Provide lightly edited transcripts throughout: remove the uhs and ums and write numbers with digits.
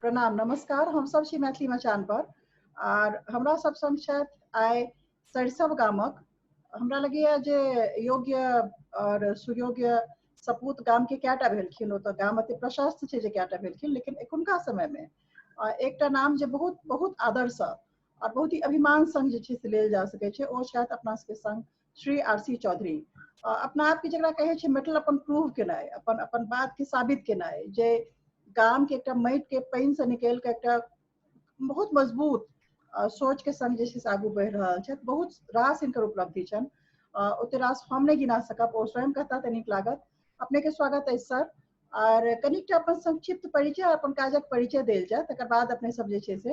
प्रणाम, नमस्कार। हम सब छी मैथिली मचान पर आर हमरा सब संग छथि आइ सरिसब गामक, हमरा लगैया जे योग्य और सुयोग्य सपूत गाम के कएटा भेलखिन, ओ तऽ गाम एते प्रशस्त छै जे कएटा भेलखिन, लेकिन एखुनका समय में एकटा नाम जे बहुत बहुत आदरसँ और बहुत ही अभिमान संग जे छै से लेल जा सकै छै, ओ छथि अपना सबके संग श्री आर सी चौधरी। अपना आपके जकरा कहै छै मेटल अपन प्रूव केनाइ, अपन अपन बात के साबित केनाइ, जे गाम के एकटा माटि के पानि से निकलि के एकटा बहुत मजबूत सोच के संग जे छै से आगू बढ़ि रहल छथि। बहुत रास हिनकर उपलब्धि छनि, ओते रास हम नहि गिना सकब, ओ स्वयं कहता तऽ नीक लागत। अपने के स्वागत अछि सर। और कनिकटा अपन संक्षिप्त परिचय और अपन काजक परिचय देल जाय, तकर बाद अपने सब जे छै से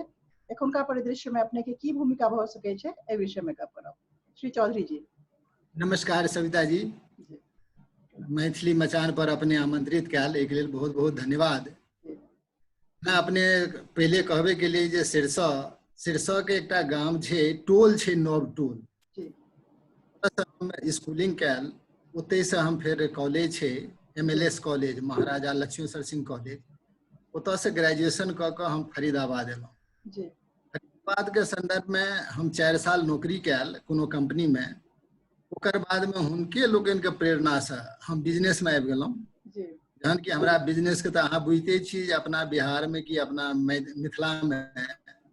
एखुनका परिदृश्य में अपने के की भूमिका भऽ सकै छै एहि विषय में गप करब। श्री चौधरी जी। नमस्कार सविता जी, मैथिली मचान पर अपने आमंत्रित कयल एक लेल बहुत बहुत धन्यवाद। मैं अपने पहले कहबे के लिए जे सिरसा के एकटा गाम छै, टोल छै, नव टोल, हम स्कूलिंग कयल, ओतहि से हम फेर कॉलेज छै MLS college, Maharaja Lakshmeshwar Singh college, ओतऽ से ग्रेजुएशन कऽ कऽ हम फरीदाबाद एलहुँ। फरीदाबाद के संदर्भ में हम 4 साल नौकरी कयल कोनो कंपनी में, ओकर बाद में हुनके लोकनि के प्रेरणा से हम बिजनेस में आबि गेलहुँ। जहन कि हमरा बिजनेस के तऽ अहाँ बुझिते छी जे अपना बिहार में कि अपना मिथिला में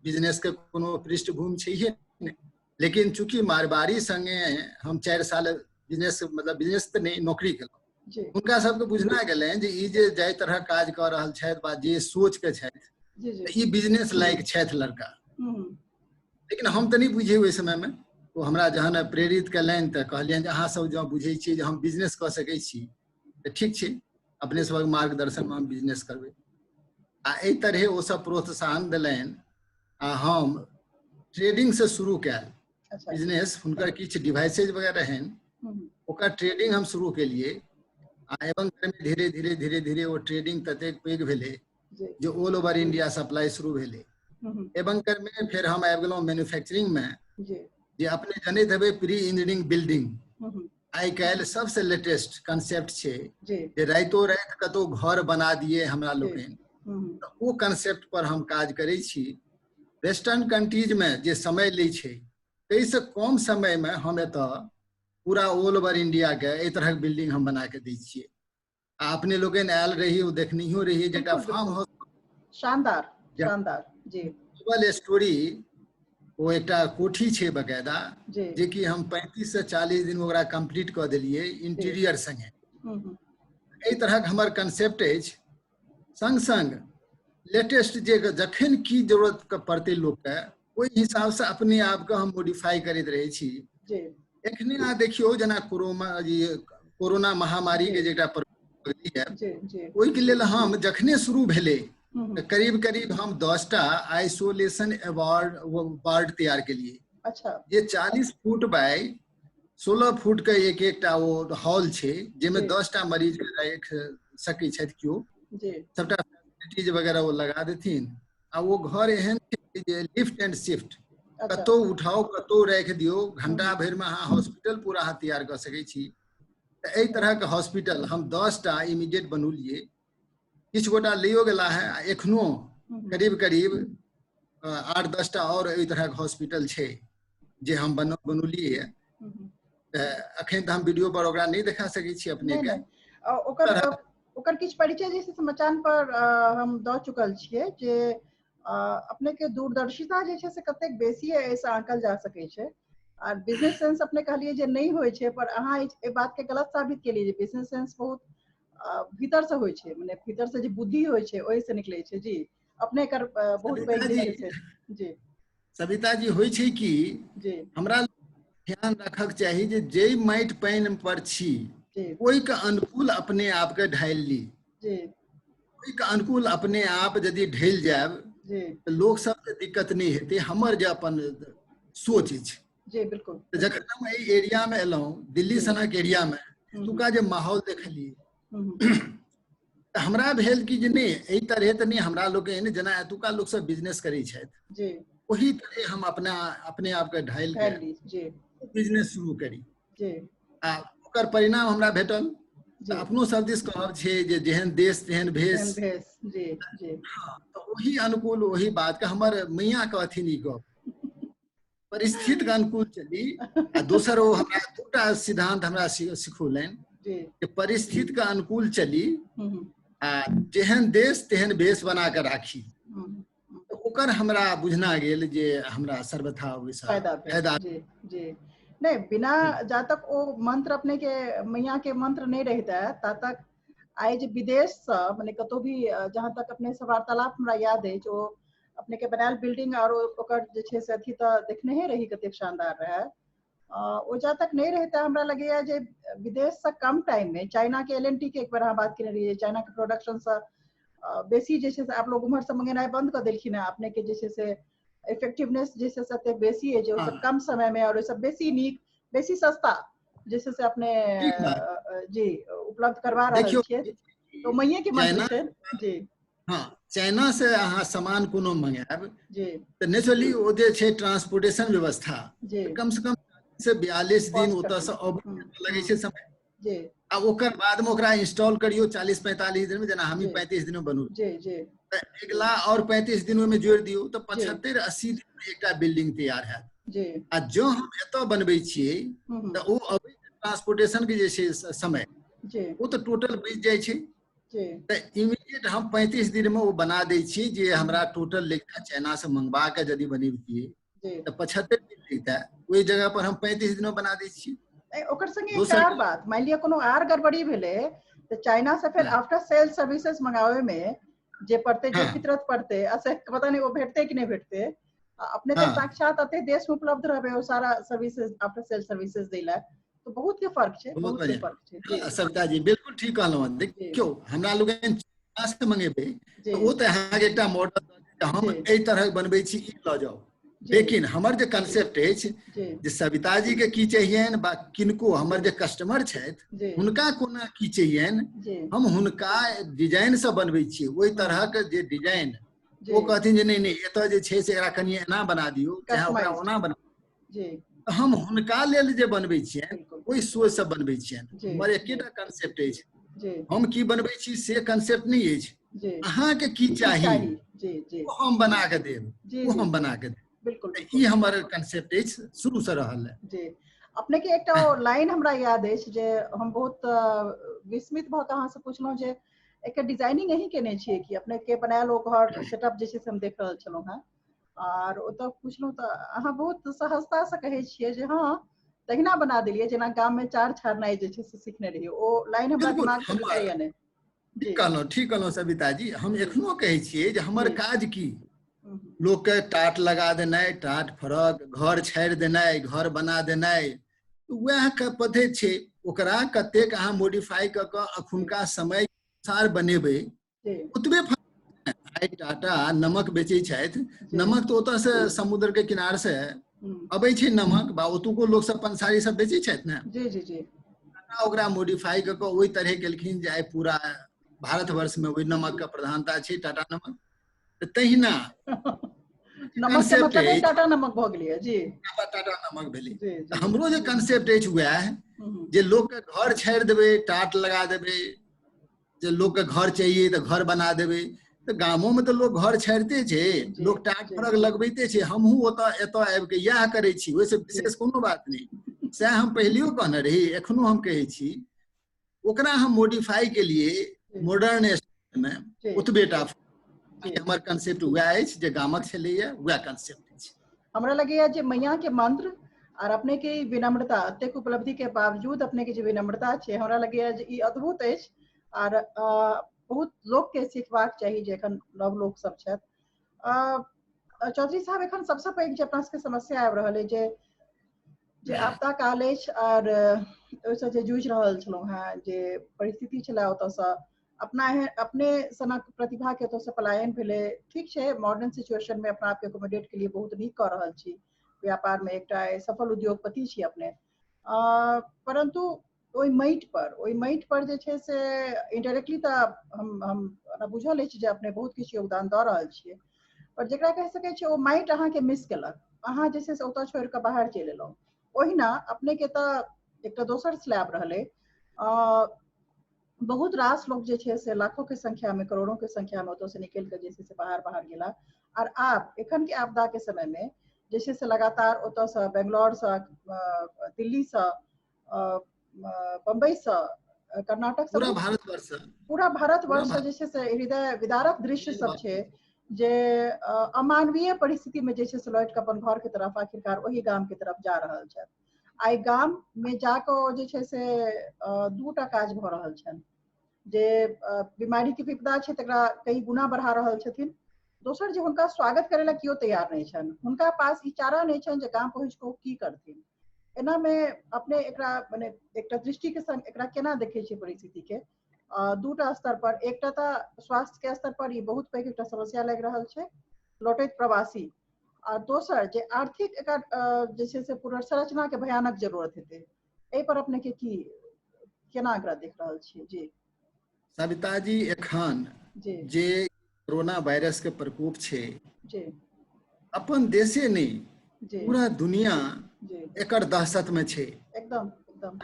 बिजनेस के कोनो पृष्ठभूमि छैहे नहि, लेकिन चूंकि मारवाड़ी संगे हम 4 साल बिजनेस, मतलब बिजनेस तऽ नहि, नौकरी केलहुँ, हुनका सबके बुझना गेलनि जे ई जे जाहि तरह काज कऽ रहल छथि बा जे सोच के छथि, ई बिजनेस लायक छथि लड़का। लेकिन हम तऽ नहि बुझे ओहि समय में, ओ हमरा जहन प्रेरित कयलनि तऽ कहलियनि जे अहाँ सब जँ बुझै छियै जे हम बिजनेस कऽ सकै छी तऽ ठीक छै, अपने सबक मार्गदर्शन में हम बिजनेस करबै। आ एहि तरहे ओ सब प्रोत्साहन देलनि आ हम ट्रेडिंग से शुरू कयल बिजनेस। हुनकर किछु डिवाइसेज वगैरह रहनि, ओकर ट्रेडिंग हम शुरू केलियै आ एवं धीरे धीरे धीरे धीरे ओ ट्रेडिंग ततेक पैघ भेलै जे ऑल ओवर इंडिया सप्लाई शुरू भेलै। एवं क्रमे फेर हम आबि गेलहुँ मैन्युफैक्चरिंग में, जे अपने जनैत हेबै प्री इंजीनियरिंग बिल्डिंग आइ काल्हि सबसे लेटेस्ट कंसेप्ट छै जे राइतो राति कतौ घर बना दिए हमरा लोकनि, तऽ ओ कंसेप्ट पर हम काज करै छी। वेस्टर्न कंट्रीज में जे समय लै छै ताहिसँ कम समय में हम एतऽ पूरा ऑल ओवर इंडिया के एहि तरहक बिल्डिंग हम बना के दै छियै। आ अपने लोकनि आयल रही, ओ देखनियो रही, जेटा फार्म हाउस शानदार शानदार जी डबल स्टोरी ओ एकटा कोठी छै बकायदा, जे कि हम 35 से 40 दिन ओकरा कंप्लीट कऽ देलियै इंटीरियर संगे। एहि तरहक हमर कंसेप्ट अछि। संग संग लेटेस्ट जे जखन की जरूरत पड़तै लोकके ओहि हिसाबसँ अपने आपके हम मॉडिफाई करैत रहै छी। एखने अहाँ देखियौ जेना कोरोना महामारी के जे एकटा ओहिके लेल हम जखने शुरू भेलै तऽ करीब करीब हम 10टा आइसोलेशन वार्ड तैयार केलिए। अच्छा। जे 40 फुट बाय 16 फुट के एक एकटा ओ हॉल छै, जाहिमे 10टा मरीज के राखि सकै छथि केओ, सबटा फैसिलिटीज वगैरह ओ लगा देथिन। आ ओ घर एहन छै जे लिफ्ट एंड शिफ्ट, कतौ उठाओ कतौ राखि दियौ, घंटा भरि में अहाँ हॉस्पिटल पूरा अहाँ तैयार कऽ सकै छी। तऽ एहि तरहक हॉस्पिटल हम 10टा इमीडिएट बनौलियै, किछु गोटा लैयो गेला है, आ एखनो करीब करीब 8-10टा और एहि तरहक हॉस्पिटल छै जे हम बनौलियै। तऽ अखन तऽ हम वीडियो पर ओकरा नहि देखा सकै छी अपने के। ओकर किछु परिचय जे छै मचान पर हम दऽ चुकल छियै जे अपने के दूरदर्शिता जे छै से कतेक बेसी है एहिसँ आंकल जा सकै छै। आर बिजनेस सेंस अपने कहलियै जे नहि होइ छै, पर अहाँ एहि बात के गलत साबित केलियै जे बिजनेस सेंस बहुत भीतर से होइ छै, मने भीतर से जे बुद्धि होइ छै ओहि से निकलै छै। जी अपने एकर बहुत पैघ जे छै जी। सविता जी, होइ छै कि जी हमरा ध्यान रखक चाही जे जाहि माटि पानि पर छी ओहिके अनुकूल अपने आप के ढालि ली। ओहिके अनुकूल अपने आप यदि ढलि जायब तऽ लोक सबके दिक्कत नहि हेतै। हमर जे अपन सोच अछि जी बिल्कुल। तऽ जखन हम एहि एरिया में एलहुँ, दिल्ली सनक एरिया में, एतुका जे माहौल देखलियै तऽ हमरा भेल कि जे नहि, एहि तरहे तऽ नहि हमरा लोकनि जेना एतुका लोक सब बिजनेस करै छथि ओही तरहे हम अपने आपके ढालि के बिजनेस शुरू करी। आ ओकर परिणाम हमरा भेटल। अपनो सब दिस कहब छै जे जेहन देश तेहन भेष। जी जी। हाँ, तऽ ओही अनुकूल ओही बात के हमर मैया कहथिन ई गप, परिस्थिति के अनुकूल चली। आ दोसर ओ हमरा दूटा सिद्धांत हमरा सिखौलनि जे परिस्थिति के अनुकूल चली आ जेहन देश तेहन भेष बना के राखी। ओकर हमरा बुझना गेल जे हमरा सर्वथा फायदा। जी जी। नहीं, बिना जा तक ओ मंत्र अपने के मैया के मंत्र नहीं रहता है ता तक आइ जे विदेश से माने कतौ भी जहाँ तक अपने से वार्तालाप हमरा याद अछि, ओ अपने के बनायल बिल्डिंग और ओकर जे छै से अथी तऽ देखने ही रही कतेक शानदार रहे। ओ जा तक नहीं रहता हमरा लगैया जे विदेश से कम टाइम में चाइना के LNT के एक बार अहाँ बात केने रहियै, चाइना के प्रोडक्शन से बेसी जे छै से आप लोग उम्हर से मंगेनाइ बंद कऽ देलखिन हेँ। अपने के जे छै से इफेक्टिवनेस जे छै से एते बेसी अछि जे ओ सब कम समय में और ओहि सब बेसी नीक बेसी सस्ता जे छै से अपने जी उपलब्ध करवा रहल छियै। तो मैये के मंत्र छै। जी हाँ, चाइना से अहाँ सामान कोनो मंगायब तऽ नेचुरली ओ जे छै ट्रांसपोर्टेशन व्यवस्था कम से कम से 42 दिन ओतऽ से अबै लगै छै समय। आ ओकर बाद में ओकरा इंस्टॉल करियो 40-45 दिन में, जेना हम 35 दिन में बनू अगिला और 35 दिन ओहिमे जोड़ि दियौ तऽ 75-80 दिन में एकटा बिल्डिंग तैयार हैत। आ जँ हम एतऽ बनबै छियै तऽ ओ अबै ट्रांसपोर्टेशन के जे छै समय ओ तऽ टोटल बचि जाइ छै। तऽ इमीडिएट हम 35 दिन में ओ बना दै छियै जे हमरा टोटल लगता चाइना से मंगवा के यदि बनेबतियै तऽ 75 दिन लगता, ओहि जगह पर हम 35 दिन में बना दै छियै। ओकर संगे एक आर बात, मान लिअ कोनो आर गड़बड़ी भेलै तऽ चाइना से फेर आफ्टर सेल सर्विसेज मंगावे में जे पड़ते जे फितरत पड़ते आ से पता नहीं वो भेटते कि नहीं भेटते। अपने तऽ साक्षात अते देश में उपलब्ध रहबे ओ सारा सर्विसेज आफ्टर सेल सर्विसेज दै ला, तो बहुत के फर्क छै, बहुत के फर्क छै। सविता जी बिल्कुल ठीक कहलहुँ। देखियौ हमरा लोगन चाइना से मंगेबै तऽ ओ तऽ अहाँके एकटा मॉडल हम एहि तरहक बनबै छी ई लऽ जाउ, लेकिन हमर जे कंसेप्ट अछि जे सविता जी के की चाहियनि बा किनको हमर जे कस्टमर छथि हुनका कोना की चाहियनि, हम हुनका डिजाइन से बनबै छियै। ओहि तरहक जे डिजाइन ओ कहथिन जे नहीं नहीं एतऽ जे छै से एकरा कनि एना बना दियौ चाहे ओकरा ओना बना, हम हुनका लेल जे बनबै छियनि ओहि सोच से बनबै छियनि। हमर एकेटा कंसेप्ट अछि, हम की बनबै छी से कंसेप्ट नहीं अछि, अहाँके की चाही ओ हम बना के देब, ओ हम बना के देब। बिल्कुल ई हमर कंसेप्ट अछि, शुरू से रहल है। जी अपने के एकटा लाइन हमरा याद अछि जे हम बहुत विस्मित भऽ के अहाँ से पुछलहुँ जे एकर डिजाइनिंग अहीं केने छियै कि अपने के बनायल ओ घर सेटअप जे छै से हम देख रहल छलहुँ हेँ, आर ओतऽ पुछलहुँ तऽ अहाँ बहुत सहजता से कहै छियै जे हाँ तहिना बना देलियै जेना गाम में चार छाड़नाइ जे छै से सीखने रहियै। ओ लाइन हमरा दिमाग से निकलैया नहि। ठीक कहलहुँ, ठीक कहलहुँ सविता जी। हम एखनो कहै छियै जे हमर काज की, लोक के टाट लगा देनाइ, टाट फरक, घर छाड़ि देनाइ, घर बना देनाइ, वएह के पद्धति छै। ओकरा कतेक अहाँ मॉडिफाई कऽ कऽ अखुनका समय अनुसार बनेबै ओतबे। आइ टाटा नमक बेचै छथि, नमक तऽ ओतऽ से समुद्र के किनार से अबै छै नमक, बा ओतुको लोक सब पंसारी सब बेचै छथि ने। जी जी जी। टाटा ओकरा मॉडिफाई कऽ कऽ ओहि तरहे केलखिन जे आइ पूरा भारतवर्ष में ओहि नमक के प्रधानता छै, टाटा नमक। तऽ तहिना नमक के मतलब टाटा नमक भऽ गेलै। जी टाटा नमक भेलै। हमरो जे कंसेप्ट अछि वएह जे लोक के घर छाड़ि देबै, टाट लगा देबै, जे लोक के घर चाहिए तऽ घर बना देबै। तऽ गामो में तऽ लोक घर छाड़िते छै, लोक टाट फरक लगबैते छै। हमहूँ ओतऽ एतऽ आबि के इएह करै छी, ओहिसँ विशेष कोनो बात नहि। सएह हम पहिलियो कहने रही, एखनो हम कहै छी। ओकरा हम मॉडिफाई के लिए मॉडर्न में ओतबे टा हमर कंसेप्ट वएह अछि जे गामक छलैया, वएह कंसेप्ट अछि। हमरा लगैया जे मैया के मंत्र और अपने के विनम्रता, अतेक उपलब्धि के बावजूद अपने के जे विनम्रता छै, हमरा लगैया जे ई अद्भुत अछि। आर बहुत लोक के सीखबाक चाही जे एखन नव लोक सब छथि। चौधरी साहब, एखन सबसँ पैघ जे अपना सबके समस्या आबि रहल अछि जे आपदा काल अछि और ओहिसँ जे जूझि रहल छलहुँ हेँ, जे परिस्थिति छलै ओतऽसँ अपना अपने सनक प्रतिभा के ओतऽसँ पलायन भेलै। ठीक छै, मॉडर्न सिचुएशन में अपना आपके एकोमोडेट के लिए बहुत नीक कऽ रहल छी, व्यापार में एकटा सफल उद्योगपति छी अपने, परंतु ओहि माटि पर जे छै से इनडायरेक्टली तऽ हम बुझल अछि जे अपने बहुत किछु योगदान दऽ रहल छियै, पर जेकरा कहि सकै छियै ओ माटि अहाँके मिस केलक, अहाँ जे छै से ओतऽ छोड़ि कऽ बाहर चलि एलहुँ। ओहिना अपने के तऽ एकटा दोसर स्लैब रहलै। बहुत रास लोग जे छै से लाखों के संख्या में, करोड़ों के संख्या में ओतऽ से निकलि कऽ जे छै से बाहर बाहर गेला। और आब एखन के आपदा के समय में जे छै से लगातार ओतऽसँ, बेंगलोरसँ, दिल्लीसँ, बम्बईसँ, कर्नाटक, पूरा भारतवर्ष, पूरा भारतवर्ष जे छै से हृदय विदारक दृश्य सब छै जे अमानवीय परिस्थिति में जे छै से लौट कऽ अपन घर के तरफ, आखिरकार ओहि गाम के तरफ जा रहल छथि। आइ गाम में जाकऽ जे छै से दूटा काज भऽ रहल छनि, जे बीमारी के विपदा छै तकरा कई गुना बढ़ा रहल छथिन, दोसर जे हुनका स्वागत करे ला केओ तैयार नहि छनि, हुनका पास ई चारा नहि छनि जे गाम पहुँच कऽ की करथिन। एना में अपने एकरा मने एकटा दृष्टि के संग एकरा केना देखै छियै परिस्थिति के? दूटा स्तर पर, एकटा तऽ स्वास्थ्य के स्तर पर ई बहुत पैघ एकटा समस्या लागि रहल छै लौटैत प्रवासी, आ दोसर जे आर्थिक एकर जे छै से पुनर्संरचना के भयानक जरूरत हेतै, एहि पर अपने के की केना एकरा देख रहल छियै? जी सविता जी, एखन जे कोरोना वायरस के प्रकोप छै जी, अपन देशे नहि पूरा दुनिया एकर दहशत में छै। एकदम एकदम।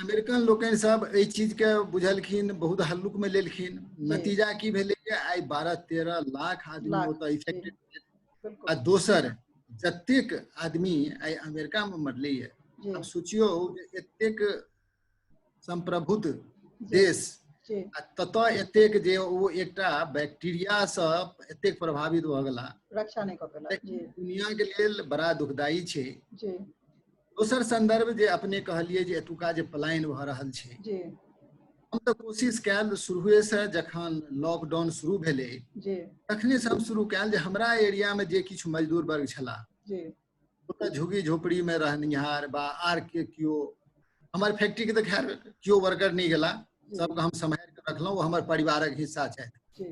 अमेरिकन लोकनि सब एहि चीज के बुझलखिन, बहुत हल्लुक में लेलखिन। नतीजा की भेलै जे आइ 12-13 लाख आदमी ओतऽ इफेक्टेड। आ दोसर जतेक आदमी आइ अमेरिका में मरलैया, आब सोचियौ जे एतेक संप्रभुत्व देश आ ततऽ एतेक जे ओ एकटा बैक्टीरिया सँ एतेक प्रभावित भऽ गेला, रक्षा नहि कऽ पेला, दुनिया के लेल बड़ा दुखदायी छै। दोसर संदर्भ जे अपने कहलियै जे एतुका जे पलायन भऽ रहल छै, हम तऽ कोशिश कयल शुरुए से जखन लॉकडाउन शुरू भेलै तखने से हम शुरू कयल जे हमरा एरिया में जे किछु मजदूर वर्ग छलाह, ओतऽ झुग्गी झोपड़ी में रहनिहार बा आर के केओ, हमर फैक्ट्री के तऽ खैर केओ वर्कर नहि गेला, सबके हम सम्हारि कऽ रखलहुँ, ओ हमर परिवारक हिस्सा छथि।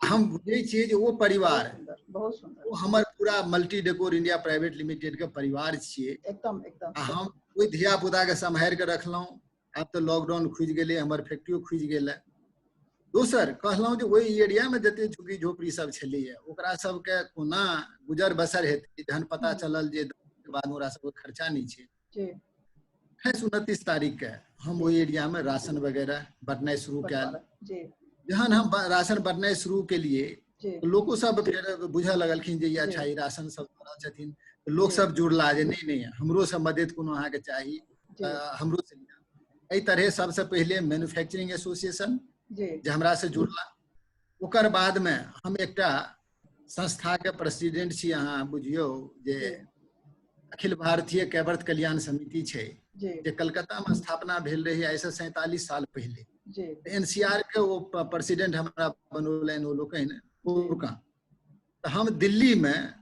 हम बुझै छियै जे ओ परिवार बहुत सुंदर, ओ हमर पूरा multi decor India private limited के परिवार छियै। एकदम एकदम। आ हम ओहि धिया पुता के सम्हारि कऽ रखलहुँ। आब तऽ लॉकडाउन खुजि गेलै, हमर फैक्ट्रियो खुजि गेलै। दोसर कहलहुँ जे ओहि एरिया में जते झुग्गी झोपड़ी सब छलैया ओकरा सबके कोना गुजर बसर हेतै, जहन पता चलल जे बाद ओकरा सबके खर्चा नहि छै। 28-29 तारीख के हम ओहि एरिया में राशन वगैरह बँटनाइ शुरू कयल। जहन हम राशन बँटनाइ शुरू केलिए लोको सब फेर बुझऽ लगलखिन जे अच्छा ई राशन सब दऽ रहल छथिन, लोक सब जुड़ला जे नहि नहि हमरो सब मदद कोनो अहाँके चाही, हमरो से। एहि तरहे सबसे पहिले मैन्युफैक्चरिंग एसोसिएशन जे हमरा से जुड़ला, ओकर बाद में हम एकटा संस्था के प्रेसिडेंट छी। अहाँ बुझियौ जे अखिल भारतीय कैवर्त कल्याण समिति छै जे कलकत्ता में स्थापना भेल रही आइ से 47 साल पहिले। एनसीआर के ओ प्रेसिडेंट हमरा बनौलनि ओ लोकनि। तऽ हम दिल्ली में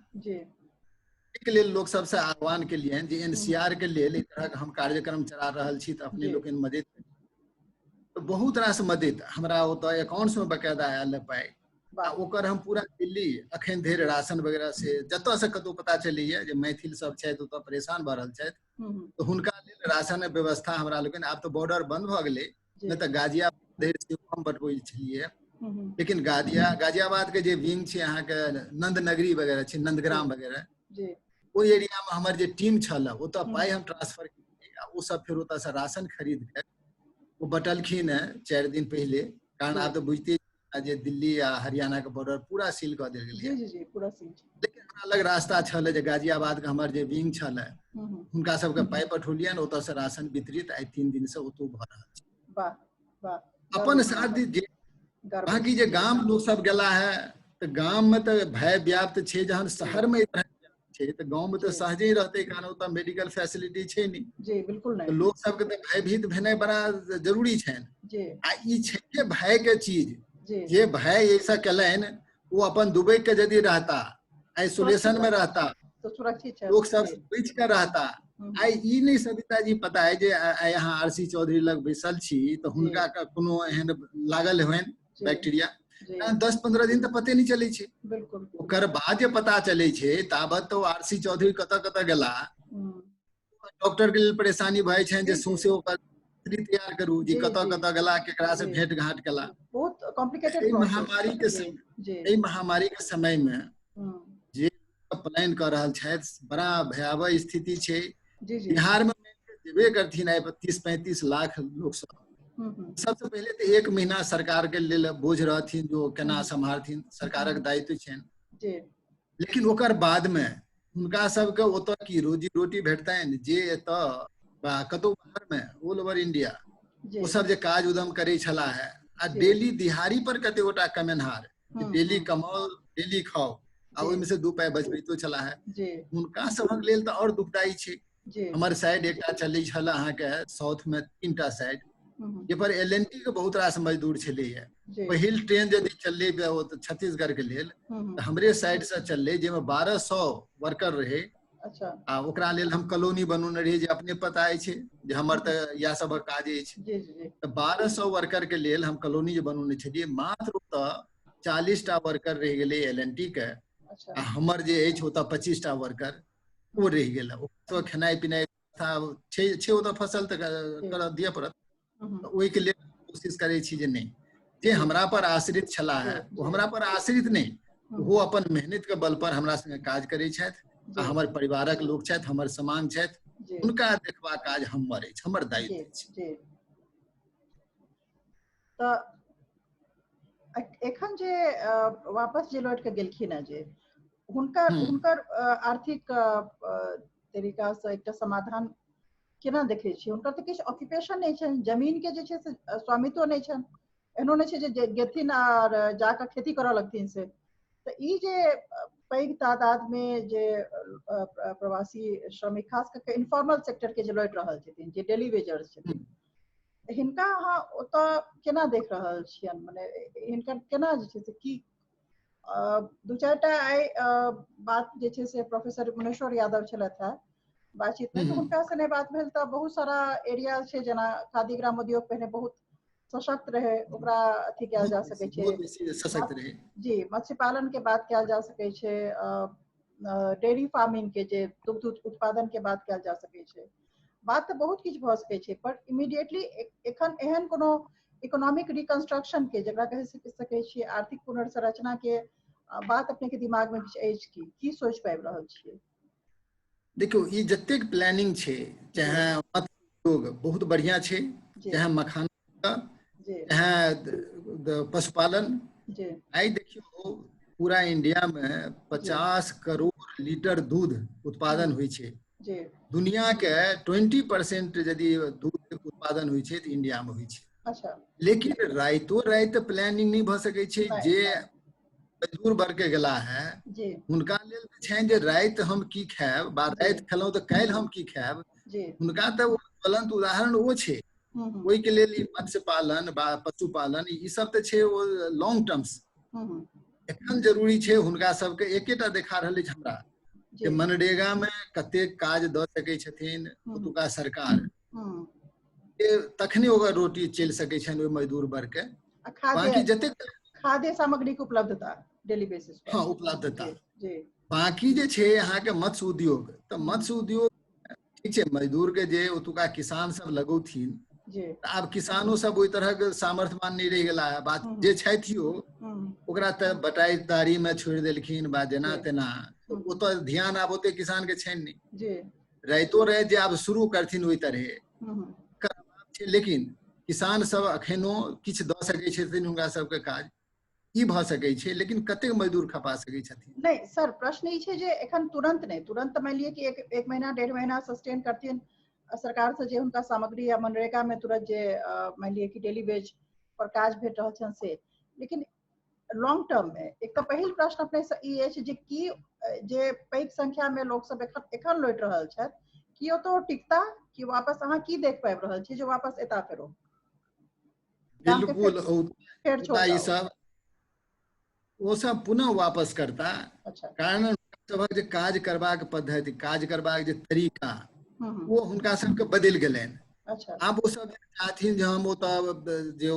के लेल लोक सबसे आह्वान केलियनि जे एनसीआर के लेल एहि तरहक हम कार्यक्रम चला रहल छी, तऽ अपने लोकनि मदद। तऽ बहुत रास मदद हमरा ओतऽ अकाउंट्स में बकायदा आयल पाइ, आ ओकर हम पूरा दिल्ली अखन धरि राशन वगैरह से जतऽ से कतौ पता चलैया जे मैथिल सब छथि ओतऽ परेशान भऽ रहल छथि, तऽ हुनका लेल राशन व्यवस्था हमरा लोकनि, आब तऽ बॉर्डर बंद भऽ गेलै, नहि तऽ गाजियाबाद धरि सेहो हम बटबै छलियै। लेकिन गाजियाबाद के जे विंग छै अहाँके नंदनगरी वगैरह छै, नंदग्राम वगैरह, ओहि एरिया में हमर जे टीम छल ओतऽ पाइ हम ट्रांसफर केलियै, आ ओ सब फेर ओतऽ से राशन खरीद के ओ बटलखिन है 4 दिन पहिले। कारण आब तऽ बुझिते जे दिल्ली आ हरियाणा के बॉर्डर पूरा सील कऽ देल गेलै। जी जी, पूरा सील। लेकिन हमरा लग रास्ता छल जे गाजियाबाद के हमर जे विंग छल हुनका सबके पाइ पठौलियनि, ओतऽ से राशन वितरित आइ 3 दिन से ओतौ भऽ रहल छै। वाह वाह। अपन साथ जे बाकी जे गाम लोक सब गेला है तऽ गाम में तऽ भय व्याप्त छै, जहन शहर में छै तऽ गाँव में तऽ सहजे ही रहतै, कारण ओतऽ मेडिकल फैसिलिटी छै नहि। जी बिल्कुल नहीं। लोक सबके तऽ भयभीत भेनाइ बड़ा जरूरी छनि। आ ई छै जे भय के चीज, जे भय ऐसा केलनि ओ अपन दुबई के यदि रहता, आइसोलेशन में रहता, तो सुरक्षित, लोक सब बचि के रहता। आइ ई नहि सविता जी पता है जे आइ अहाँ आर सी चौधरी लग बैसल छी तऽ हुनका कोनो एहन लागल होइन बैक्टीरिया, 10-15 दिन तऽ पते नहि चलै छै। बिल्कुल। ओकर बाद जे पता चलै छै ताबत तऽ आर सी चौधरी कतऽ कतऽ गेला। डॉक्टर के लेल परेशानी भए छनि जे सौंसे ओकर तैयार करू जे कतऽ कतऽ गेला, केकरा से भेंट घाट केला। बहुत कॉम्प्लिकेटेड। एहि महामारी के समय में जे पलायन कऽ रहल छथि बड़ा भयावह स्थिति छै। बिहार में जेबे करथिन आइ 30-35 लाख लोक सब, सबसँ पहिले तऽ 1 महीना सरकार के लेल बोझ रहथिन जो केना सम्हारथिन, सरकारक दायित्व छनि। लेकिन ओकर बाद में हुनका सबके ओतऽ की रोजी रोटी भेटतनि, जे एतऽ बा कतौ बाहर में ऑल ओवर इंडिया ओ सब जे काज उदम करै छला है, आ डेली दिहाड़ी पर कते गोटा कमेनहार, डेली कमाओ डेली खाओ, आ ओहिमे से 2 पाइ बचबितो छला है, हुनका सबक लेल तऽ आओर दुखदायी छै। हमर साइड एकटा चलै छल अहाँके साउथ में 3टा साइड, जाहिपर LNT के बहुत रास मजदूर छलैया। पहिल ट्रेन यदि चललै छत्तीसगढ़ के लेल तऽ हमरे साइड से चललै, जाहिमे 1200 वर्कर रहे। अच्छा। आ ओकरा लेल हम कॉलोनी बनौने रहियै, जे अपने पता अछि जे हमर तऽ इएह सबक काज अछि। तऽ 1200 वर्कर के लेल हम कॉलोनी जे बनौने छलियै, मात्र ओतऽ 40टा वर्कर रहि गेलै LNT के। आ हमर जे अछि ओतऽ 25टा वर्कर ओ रहि गेल। ओतऽ खेनाइ पिनाइ छै, ओतऽ फसल तऽ करऽ दिअ पड़त, ओहिके लेल कोशिश करै छी जे नहि, जे हमरा पर आश्रित छलाह है ओ हमरा पर आश्रित नहि, वो अपन मेहनत के बल पर हमरा संगे काज करै छथि, आ हमर परिवारक लोक छथि, हमर समांग छथि, हुनका देखबाक काज हमर अछि, हमर दायित्व अछि। तऽ एखन जे वापस जे लौट के गेलखिन है, जे हुनकर हुनकर आर्थिक तरीका से एकटा समाधान केना देखै छियै? हुनकर तऽ किछु ऑक्यूपेशन नहि छनि, जमीन के जे छै से स्वामित्व नहि छनि, एहनो नहि छै जे गेथिन आर जाकऽ खेती करऽ लगथिन से। तऽ ई जे पैघ तादाद में जे प्रवासी श्रमिक खास करके इनफॉर्मल सेक्टर के जे लौटि रहल छथिन, जे डेली वेजर्स छथिन, हिनका अहाँ ओतऽ केना देख रहल छियनि? मने हिनकर केना जे छै से की 2-4 टा आइ बात जे छै से प्रोफेसर मुनेश्वर यादव छलथि हेँ बातचीत में, तऽ हुनका से बात भेल तऽ बहुत सारा एरिया छै जेना खादी ग्राम उद्योग पहिने बहुत सशक्त रहे, ओकरा अथी कयल जा सकै छै, सशक्त रहे जी, मत्स्य पालन के बात कयल जा सकै छै, डेयरी फार्मिंग के जे दुग्ध उत्पादन के बात कयल जा सकै छै, बात तऽ बहुत किछु भऽ सकै छै। पर इमीडिएटली एखन एहन कोनो इकोनॉमिक रिकंस्ट्रक्शन के जकरा कहि सकै छियै आर्थिक पुनर्संरचना के बात अपने के दिमाग में किछु अछि की की सोच पाबि रहल छियै? देखियौ, ई जतेक प्लानिंग छै, चाहे मत्स्य उद्योग बहुत बढ़िया छै, चाहे मखाना, चाहे पशुपालन, आइ देखियौ पूरा इंडिया में 50 करोड़ लीटर दूध उत्पादन होइ छै। दुनिया के 20% यदि दूध उत्पादन होइ छै तऽ इंडिया में होइ छै। अच्छा। लेकिन राइतो राति प्लानिंग नहि भऽ सकै छै। जे मजदूर वर्ग के गेला है हुनका लेल छनि जे राति हम की खायब, बा राति खेलहुँ तऽ काल्हि हम की खायब, हुनका तऽ ज्वलंत उदाहरण ओ छै। ओहिके लेल ई मत्स्य पालन बा पशुपालन ई सब तऽ छै ओ लॉन्ग टर्म्स। एखन जरूरी छै हुनका सबके एकेटा देखा रहल अछि हमरा जे मनरेगा में कतेक काज दऽ सकै छथिन ओतुका सरकार, तखने ओकर रोटी चलि सकै छनि ओहि मजदूर वर्ग के। बाकी जतेक खाद्य सामग्री के उपलब्धता डेली बेसिस पर, हाँ उपलब्धता। बाकी जे छै अहाँके मत्स्य उद्योग, तऽ मत्स्य उद्योग ठीक छै, मजदूर के जे ओतुका किसान सब लगौथिन, आब किसानो सब ओहि तरहक सामर्थ्यवान नहि रहि गेला है, बात जे छथियो ओकरा तऽ बटाईदारी में छोड़ि देलखिन बा जेना तेना, ओतऽ ध्यान आब ओते किसान के छनि नहि। राइतो राति जे आब शुरू करथिन ओहि तरहे छै, लेकिन किसान सब अखनो किछु दऽ सकै छथिन हुनका सबके काज ई भऽ सकै छै, लेकिन कतेक मजदूर खपा सकै छथिन? नहि सर, प्रश्न ई छै जे एखन तुरंत नहि, तुरंत मानि लिअ कि एक महीना 1.5 महीना सस्टेन करथिन सरकार से जे हुनका सामग्री या मनरेगा में तुरंत जे मानि लिअ कि डेली वेज पर काज भेट रहल छनि से, लेकिन लॉन्ग टर्म में एक तऽ पहिल प्रश्न अपने से ई अछि जे की जे पैघ संख्या में लोक सब एखन लौटि रहल छथि, की ओतऽ टिकता कि वापस? अहाँ की देख पाबि रहल छी जे वापस एता फेरो? बिल्कुल ई सब ओ सब पुनः वापस करता। अच्छा। कारण सभक जे काज करबाक पद्धति, काज करबाक जे तरीका, वो हुनका सबके बदलि गेलनि। अच्छा। आब ओ सब चाहथिन जे हम ओतऽ जे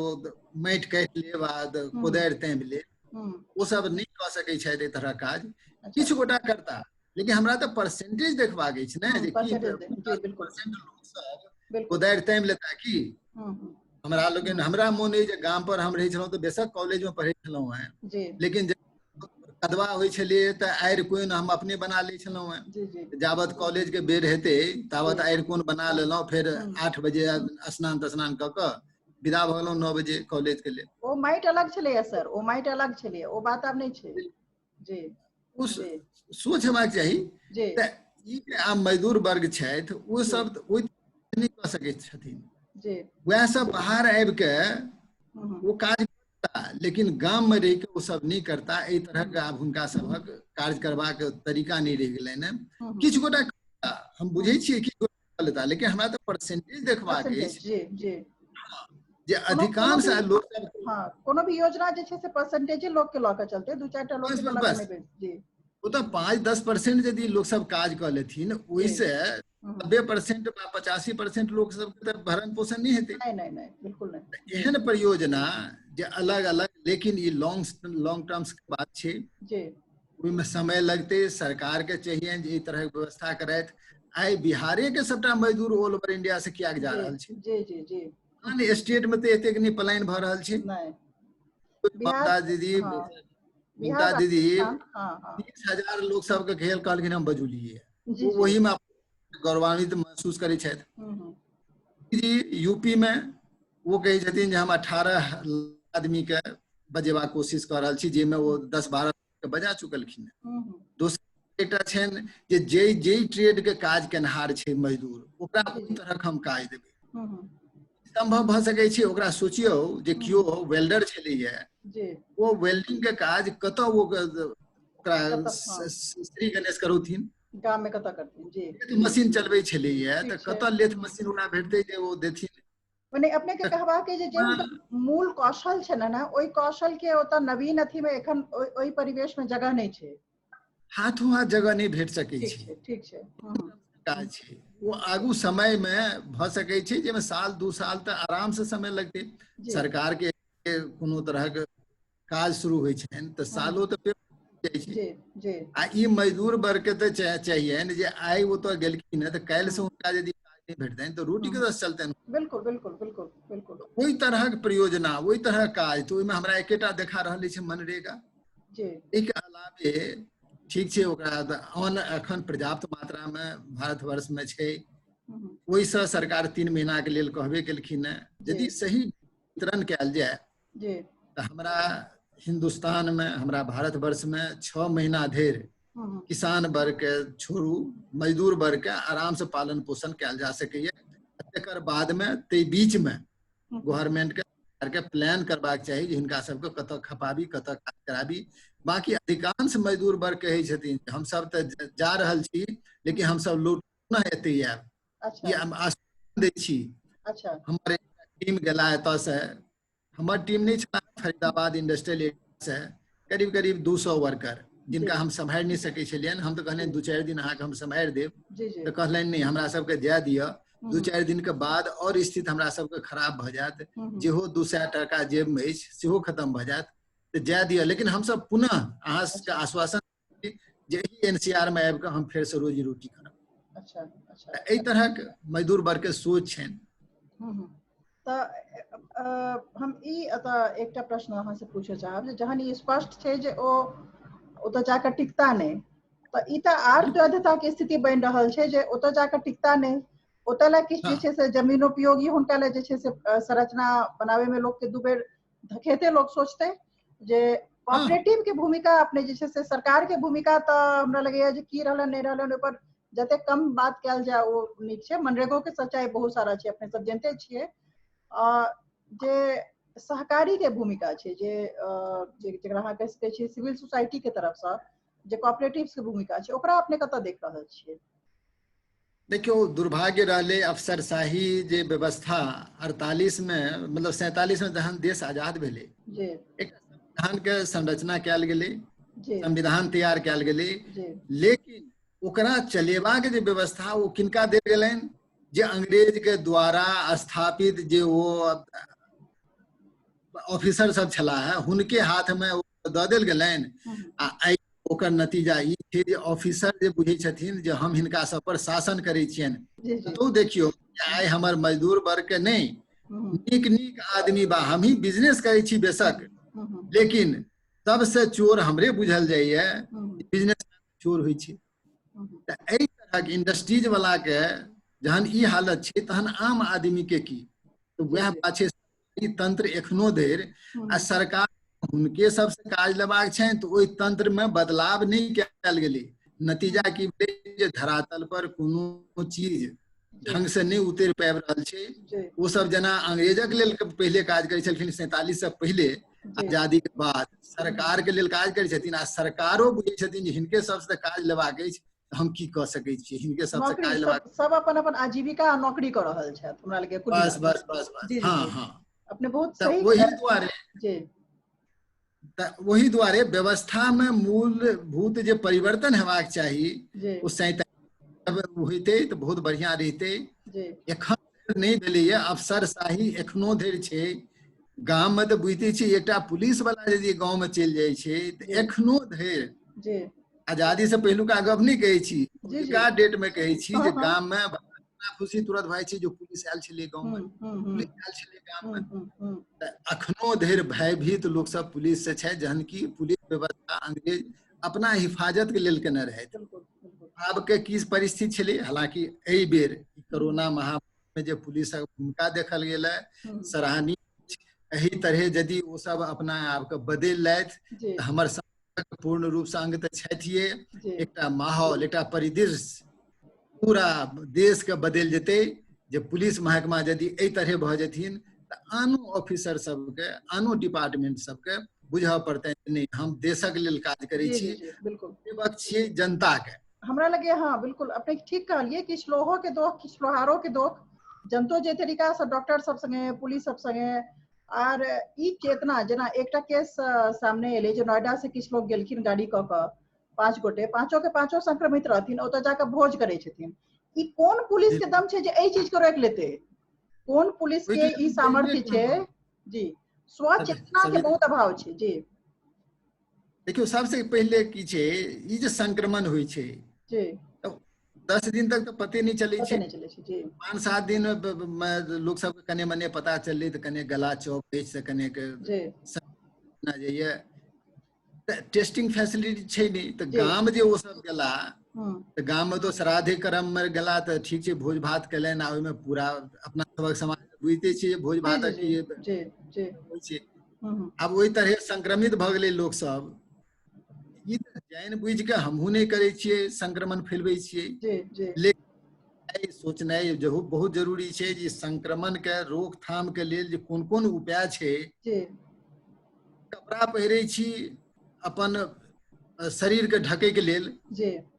माटि काटि लेब आ कोदारि तामि लेब, ओ सब नहि कऽ सकै छथि एहि तरहक काज। किछु गोटा करता, लेकिन हमरा तऽ परसेंटेज देखबाक अछि ने जे की परसेंट लोक सब कोदारि तामि लेता की। हमरा लोकनि, हमरा मोन अइ जे गाम पर हम रहै छलहुँ तऽ बेसक कॉलेज में पढ़ै छलहुँ हेँ, लेकिन कदवा होइ छलियै तऽ आड़ि कोन हम अपने बना लै छलहुँ हेँ। जाबत कॉलेज के बेर हेतै ताबत आड़ि कोन बना लेलहुँ, फेर 8 बजे स्नान तस्नान कऽ कऽ विदा भऽ गेलहुँ 9 बजे कॉलेज के लेल। ओ माटि अलग छलैया सर, ओ माटि अलग छलैया, ओ बात आब नहि छै। जी, ओ सोच हेबाक चाही। तऽ ई जे आब मजदूर वर्ग छथि ओ सब ओहि नहि कऽ सकैत छथिन, वएह सब बाहर आबि के ओ काज करता, लेकिन गाम में रहि के ओ सब नहि करता। एहि तरहक आब हुनका सभक कार्य करबाक तरीका नहि रहि गेलनि हेँ। किछु गोटा हम बुझै छियै किछु गोटा लेता, लेकिन हमरा तऽ परसेंटेज देखबाक अछि जे अधिकांश लोक सब, कोनो भी योजना जे छै से परसेंटेजे लोक के लऽ के चलते, 2-4 लोक के लऽ के। जी, ओ तऽ 5-10% यदि लोक सब काज कऽ लेथिन ओहिसँ 90% वा 85% लोक सबके तऽ भरण पोषण नहि हेतै। नहीं नहीं नहीं, बिल्कुल नहीं। एहन परियोजना जे अलग अलग, लेकिन ई लॉन्ग टर्म्स के बात छै, ओहिमे समय लगतै। सरकार के चाहिए जे एहि तरहक व्यवस्था करथि। आइ बिहारे के सबटा मजदूर ऑल ओवर इंडिया से कियाक जा रहल छै? जी जी जी, आन स्टेट में तऽ एतेक नहि पलायन भऽ रहल छै। ममता दीदी, ममता दीदी 30,000 लोक सबके खेल कहलखिन हम बजौलियै, ओहि में गौरवान्वित महसूस करै छथि। जी यूपी में वो कहै छथिन जे हम 18 आदमी के बजेबाक कोशिश कऽ रहल छी, जाहिमे ओ 10-12 के बजा चुकलखिन। दोसर एकटा छनि जे जे जे ट्रेड के काज केनहार छै मजदूर, ओकरा कोन तरहक हम काज देबै, सम्भव भऽ सकै छै। ओकरा सोचियौ जे केओ वेल्डर छलैया, ओ वेल्डिंग के काज कतऽ ओ ओकरा श्री गणेश करौथिन, गाम में कतऽ करथिन? जी, मशीन चलबै छलैया तऽ कतऽ लेथ मशीन ओकरा भेटतै जे ओ देथिन। मने अपने के कहबाक जे जे मूल कौशल छै ने, ओहि कौशल के ओतऽ नवीन अथी में एखन ओहि परिवेश में जगह नहि छै, हाथों हाथ जगह नहि भेट सकै छै। ठीक छै, काज छै ओ आगू समय में भऽ सकै छै, जाहिमे 1-2 साल तऽ आराम से समय लगतै। सरकार के कोनो तरहक काज शुरू होइ छनि तऽ सालो तऽ जाइ छै। आ ई मजदूर वर्ग के तऽ चाहिए जे आइ ओतऽ गेलखिन तऽ काल्हि से हुनका यदि काज नहि भेटतनि तऽ रोटी कतऽ से चलतनि? बिल्कुल बिल्कुल बिल्कुल बिल्कुल। ओहि तरहक परियोजना, ओहि तरहक काज, तऽ ओहिमे हमरा एकेटा देखा रहल अछि मनरेगा। एहिके अलावे ठीक छै, ओकरा अन्न एखन पर्याप्त मात्रा में भारतवर्ष में छै, ओहिसँ सरकार 3 महीना के लेल कहबे केलखिन हेँ। यदि सही वितरण कयल जाय तऽ हमरा हिन्दुस्तान में, हमरा भारतवर्ष में 6 महीना धरि किसान वर्ग के छोड़ू, मजदूर वर्ग के आराम से पालन पोषण कयल जा सकैया। तकर बाद में ताहि बीच में गवर्नमेंट के प्लान करबाक चाही जे हिनका सबके कतऽ खपाबी, कतऽ काज कराबी। बाकी अधिकांश मजदूर वर्ग कहै छथिन हमसब तऽ जा रहल छी, लेकिन हमसब लौट पुनः एतै आयब। ई हम आश्वासन दै छी। हमर टीम गेला एतऽ से, हमर टीम नहि छला, फरीदाबाद इंडस्ट्रियल एरिया से करीब करीब 200 वर्कर, जिनका हम सम्हारि नहि सकै छलियनि। हम तऽ कहलियनि 2-4 दिन अहाँके हम सम्हारि देब, तऽ कहलनि नहि, हमरा सबके जाय दिअ, 2-4 दिन के बाद और स्थिति हमरा सबके खराब भऽ जायत, जेहो 200 टाका जेब में अछि सेहो खत्म भऽ जायत, तऽ जाय दिअ। लेकिन हमसब पुनः अहाँ सबके आश्वासन जे एहि एनसीआर में आबि कऽ हम फेर से रोजी रोटी करब। अच्छा अच्छा, एहि तरहक मजदूर वर्ग के सोच छनि। तऽ हम ई एतऽ एकटा प्रश्न अहाँ से पूछऽ चाहब जे जहन ई स्पष्ट छै जे ओ ओतऽ जाकऽ टिकता नहि, तऽ ई तऽ आर द्वैधता के स्थिति बनि रहल छै जे ओतऽ जाकऽ टिकता नहि, ओतऽ लए किछु जे छै से जमीनोपयोगी हुनका लए जे छै से संरचना बनाबै में लोक के 2 बेर धकेते लोक सोचतै जे कोऑपरेटिव के भूमिका अपने जे छै से सरकार के भूमिका तऽ हमरा लगैया जे की रहलै नहि रहलै ओहि पर जते कम बात कयल जाय ओ नीक छै। मनरेगो के सच्चाई बहुत सारा छै, अपने सब जानते छियै। जे सहकारी के भूमिका छै, जे जकरा अहाँ कहि सकै छियै सिविल सोसाइटी के तरफसँ जे कोऑपरेटिव्स के भूमिका छै, ओकरा अपने कतऽ देख रहल छियै? देखियौ, दुर्भाग्य रहलै अफसरशाही जे व्यवस्था 48 में, मतलब 47 में जहन देश आजाद भेलै, एक संविधान के संरचना कयल गेलै, संविधान तैयार कयल गेलै, लेकिन ओकरा चलेबाक जे व्यवस्था ओ किनका देल गेलनि? जे अंग्रेज के द्वारा स्थापित जे ओ ऑफिसर सब छलाह है, हुनके हाथ में ओ दऽ देल गेलनि। आ आइ ओकर नतीजा ई छै जे ऑफिसर जे बुझै छथिन जे हम हिनका सब पर शासन करै छियनि, तो देखियौ आइ हमर मजदूर वर्ग के नहि, नीक नीक आदमी बा, हमही बिजनेस करै छी बेशक, लेकिन सबसे चोर हमरे बुझल जाइए, बिजनेस चोर होइ छै। तऽ एहि तरहक इंडस्ट्रीज वाला के जहन ई हालत छै तहन आम आदमी के की? तऽ वएह बात छै, सरकारी तंत्र एखनो धरि आ सरकार हुनके सबसे काज लेबाक छनि, तऽ ओहि तंत्र में बदलाव नहि कयल गेलै। नतीजा की भेलै जे धरातल पर कोनो चीज ढंग से नहि उतरि पाबि रहल छै। ओ सब जेना अंग्रेजक लेल पहिले काज करै छलखिन 47 से पहिले, आजादी के बाद सरकार के लेल काज करै छथिन, आ सरकारो बुझै छथिन जे हिनके सबसे काज लेबाक अछि, हम की कऽ सकै छी, हिनके सबसे काज लेबाक। सब अपन अपन आजीविका आ नौकरी कऽ रहल छथि, हमरा लगे। बस बस बस बस, हाँ हाँ, अपने बहुत सही। ओही दुआरे जी, ओही दुआरे व्यवस्था में मूलभूत जे परिवर्तन हेबाक चाही ओ 47 होइते तऽ बहुत बढ़िया रहिते। एखन नहि भेलैया, अफसरशाही एखनो धरि छै गाम में। तऽ बुझिते छी, एकटा पुलिस वाला यदि गाँव में चलि जाइ छै तऽ एखनो धरि, आजादी से पहिलुका गप नहि कहै छी, पहिलुका डेट में कहै छी जे गाम में खुशी तुरंत भए छै जो पुलिस आयल छलै गाँव में, पुलिस आयल छलै गाम में। तऽ अखनो धरि भयभीत लोक सब पुलिस से छै, जहन कि पुलिस व्यवस्था अंग्रेज अपना हिफाजत के लेल केने रहै। आब के की परिस्थिति छलै, हालांकि एहि बेर कोरोना महामारी में जे पुलिसक भूमिका देखल गेल है सराहनीय। एहि तरहे यदि ओ सब अपना आपके बदलि लथि तऽ हमर समाजक पूर्ण रूप से अंग तऽ छथिए, एकटा माहौल, एकटा परिदृश्य पूरा देश के बदलि जेतै। जे पुलिस महकमा यदि एहि तरहे भऽ जेथिन तऽ आनो ऑफिसर सबके, आनो डिपार्टमेंट सबके बुझऽ पड़तै नहि हम देशक लेल काज करै छी, सेवक छियै जनता के। हमरा लगे हाँ बिल्कुल अपने ठीक कहलिए, किछु लोहो के दोख, किछु लोहारो के दोख, जनतो जे तरीका से डॉक्टर सब संगे, पुलिस सब संगे, आर ई चेतना, जेना एकटा केस सामने एलै जे नोएडा से किछु लोग गेलखिन गाड़ी कऽ कऽ, 5 गोटे, पांचों के पांचों संक्रमित रहथिन, ओतऽ जाकऽ भोज करै छथिन। ई कोन पुलिस के दम छै जे एहि चीज के रोकि लेतै? कोन पुलिस के ई सामर्थ्य छै? जी, स्वचेतना के बहुत अभाव छै। जी देखियौ, सबसे पहिले की छै, ई जे संक्रमण होइ छै जी, 10 दिन तक तऽ पते नहि चलै छै, 5-7 दिन में लोक सबके कने मने पता चललै तऽ कने गला चौक अछि, तऽ कने जाइए, टेस्टिंग फैसिलिटी छै नहि, तऽ गाम जे ओ सब गेला तऽ गाम में तो श्राद्धे कर्म में गेला तऽ ठीक छै, भोज भात केलनि आ ओहिमे पूरा अपना सबक समाज बुझिते छियै भोज भातक की होइ छै। आब ओहि तरहे संक्रमित भऽ गेलै लोक सब। ई तऽ जानि बुझि कऽ हमहूँ नहि करै छियै, संक्रमण फैलबै छियै, लेकिन सोचनाइ बहुत जरूरी छै जे संक्रमण के रोकथाम के लेल जे कोन कोन उपाय छै। कपड़ा पहिरै छी अपन शरीर के ढकै के लेल,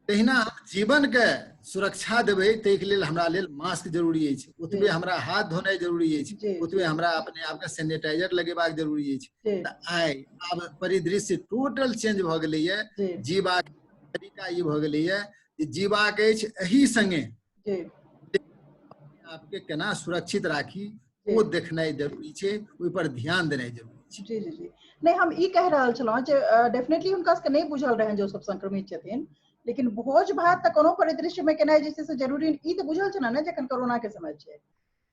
तहिना हम जीवन के सुरक्षा देबै ताहिके लेल हमरा लेल मास्क जरूरी अछि, ओतबे हमरा हाथ धोनाइ जरूरी अछि, ओतबे हमरा अपने आप के सैनिटाइजर लगेबाक जरूरी अछि। तऽ आइ आब परिदृश्य टोटल चेंज भऽ गेलैए, जीबाक तरीका ई भऽ गेलैए जे जीबाक अछि एहि संगे आपके केना सुरक्षित राखी ओ देखनाइ जरूरी छै, ओहि पर ध्यान देनाइ जरूरी छै। जी जी जी, नहि हम ई कहि रहल छलहुँ जे डेफिनेटली हुनका सबके नहि बुझल रहनि जे ओ सब संक्रमित छथिन, लेकिन भोज भात तऽ कोनो परिदृश्य में केनाइ जे छै से जरूरी, ई तऽ बुझल छै ने जखन कोरोना के समय छै,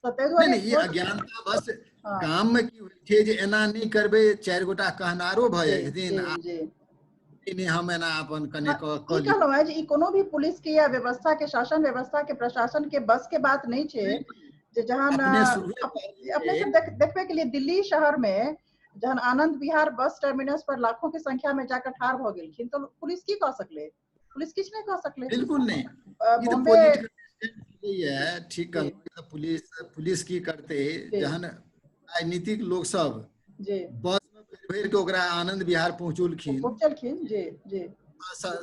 तऽ ताहि दुआरे नहि, ई अज्ञानता बस गाम में की होइ छै जे एना नहि करबै, 4 गोटा कहनारो भऽ जाइ छथिन, नहि हम एना अपन कने कऽ कहलहुँ हेँ जे ई कोनो भी पुलिस के या व्यवस्था के, शासन व्यवस्था के, प्रशासन के बस के बात नहि छै जे जहन अपने सब देखबे के लिए दिल्ली शहर में जहन आनंद विहार बस टर्मिनस पर लाखों के संख्या में जाकर ठाढ़ भऽ गेलखिन तऽ पुलिस की कऽ सकले? पुलिस किछु नहि कऽ सकले, बिल्कुल नहीं। बॉम्बे ठीक, पुलिस पुलिस की करते जहन राजनीतिक लोक सब बस में भरि के ओकरा आनंद विहार पहुंचौलखिन, पहुंचलखिन। जी जी,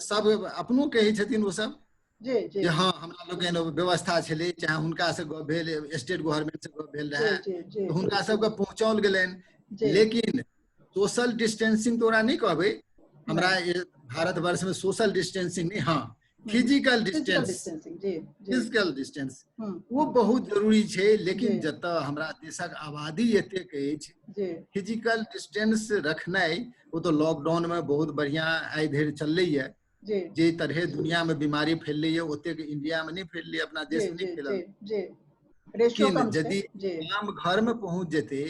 सब अपनो कहै छथिन ओ सब जे हाँ हमरा लोकनि व्यवस्था छलै, चाहे हुनका से गप भेल, स्टेट गवर्नमेंट से गप भेल रहै, हुनका सबके पहुंचाओल गेलनि। लेकिन सोशल डिस्टेंसिंग तो ओकरा नहि कहबै, हमरा भारतवर्ष में सोशल डिस्टेंसिंग नहीं, हाँ फिजिकल डिस्टेंस, फिजिकल डिस्टेंस वो बहुत जरूरी छै। लेकिन जतऽ हमरा देशक आबादी एतेक अछि, फिजिकल डिस्टेंस रखनाइ ओ तऽ लॉकडाउन में बहुत बढ़िया आइ धरि चललैया। जे तरहे दुनिया में बीमारी फैललैया ओतेक इंडिया में नहीं फैललै, अपना देश में नहीं फैलल। लेकिन यदि गाम घर में पहुंच जेतै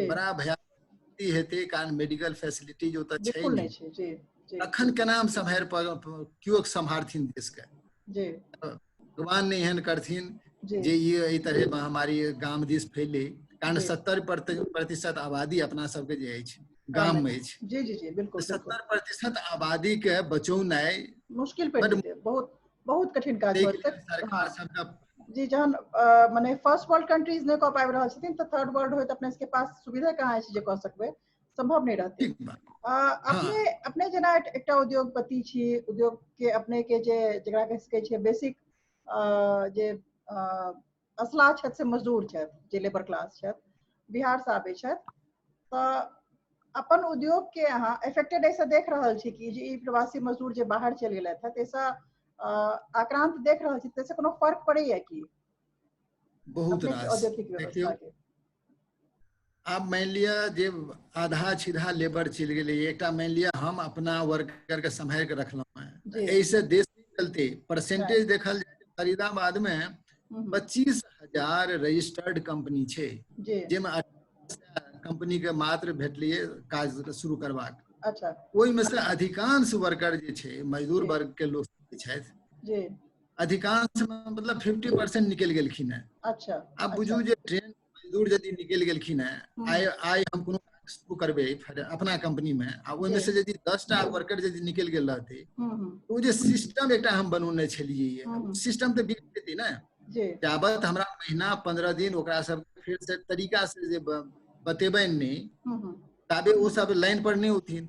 बड़ा भयावह हेतै, कारण मेडिकल फैसिलिटी जो तऽ छै नहि, तखन केना हम सम्हारि केओ सम्हारथिन देश के? भगवान नहि एहन करथिन जे ई एहि तरहे महामारी गाम दिस फैले। कारण 70% आबादी अपना सबके जे अछि गाम में अछि। जी जी जी बिल्कुल। 70% आबादी के बचौनाइ मुश्किल पड़ि जेतै, बहुत बहुत कठिन काज भऽ जेतै सरकार सबके। जी, जहन मने फर्स्ट वर्ल्ड कंट्रीज नहि कऽ पाबि रहल छथिन तऽ थर्ड वर्ल्ड होइत अपने सबके पास सुविधा कहाँ अछि जे कऽ सकबै, संभव नहि रहतै। अपने अपने जेना एकटा उद्योगपति छी, उद्योग के अपने के जे जकरा कहि सकै छियै बेसिक जे असला छथि से मजदूर छथि, जे लेबर क्लास छथि, बिहार से आबै छथि, तऽ अपन उद्योग के अहाँ इफेक्टेड एहिसँ देख रहल छी कि जे ई प्रवासी मजदूर जे बाहर चलि गेलथि ताहिसँ आक्रांत देख रहल छी, ताहिसँ कोनो फर्क पड़ैया की बहुत रास औद्योगिक व्यवस्था के? आब मानि लिअ जे आधा छिधा लेबर चलि गेलै, एकटा मानि लिअ हम अपना वर्कर के सम्हारि के रखलहुँ हेँ, एहिसँ देश चलते परसेंटेज देखल जाय फरीदाबाद में 25,000 रजिस्टर्ड कंपनी छै, जाहिमे कंपनी के मात्र भेटलियै काज शुरू करबाक। अच्छा। ओहिमे से अधिकांश वर्कर जे छै मजदूर वर्ग के लोक छथि, अधिकांश मतलब 50% निकलि गेलखिन हेँ। अच्छा। आब बुझू जे ट्रेन मजदूर यदि निकलि गेलखिन हेँ, आइ आइ हम कोनो शुरू करबै अपना कंपनी में आ ओहिमे से यदि 10टा वर्कर यदि निकलि गेल रहतै, ओ जे सिस्टम एकटा हम बनौने छलियै सिस्टम तऽ बिगड़ जेतै ने। जाबत हमरा महीना 15 दिन ओकरा सब फिर से तरीका से जे बतेबनि नहि ताबे ओ सब लाइन पर नहि औथिन।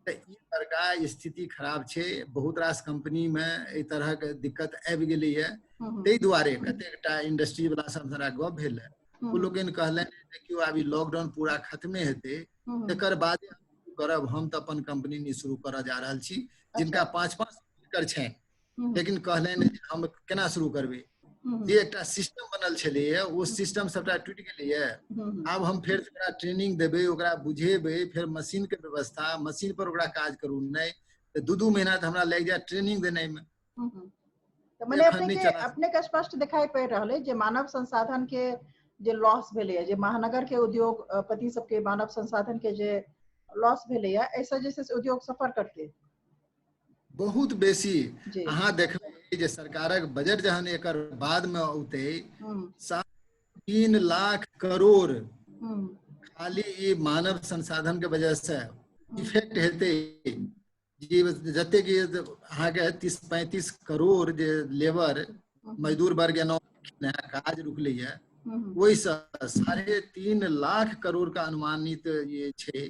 तऽ ई बड़का स्थिति खराब छै, बहुत रास कंपनी में एहि तरहक दिक्कत आबि गेलैए। ताहि दुआरे कतेकटा इंडस्ट्री वाला सब हमरा गप भेल है, ओ लोकनि कहलनि देखियौ आब ई लॉकडाउन पूरा खत्मे हेतै तकर बाद करब, हम तऽ अपन कंपनी नहि शुरू करऽ जा रहल छी, जिनका 5-5 वर्कर छनि, लेकिन कहलनि हम केना शुरू करबै, जे एकटा सिस्टम बनल छलैए ओ सिस्टम सबटा टूटि गेलैए। आब हम फेर ओकरा ट्रेनिंग देबै, ओकरा बुझेबै, फेर मशीन के व्यवस्था, मशीन पर ओकरा काज करू, नहि तऽ 2-2 महीना तऽ हमरा लागि जायत ट्रेनिंग देनाइ में। तऽ मने अपने के स्पष्ट दिखाई पड़ि रहल है जे मानव संसाधन के जे लॉस भेलैए, जे महानगर के उद्योगपति सबके मानव संसाधन के जे लॉस भेलैए, एहिसँ जे छै से उद्योग सफर करतै बहुत बेसी। अहाँ देखबै जे सरकारक बजट जहन एकर बाद में औतै 3.5 लाख करोड़ खाली ई मानव संसाधन के वजह से इफेक्ट हेतै। जे जतेक अहाँके 30-35 करोड़ जे लेबर मजदूर वर्ग एना काज रुकलैए, ओहिसँ 3.5 लाख करोड़ के अनुमानित ये छै,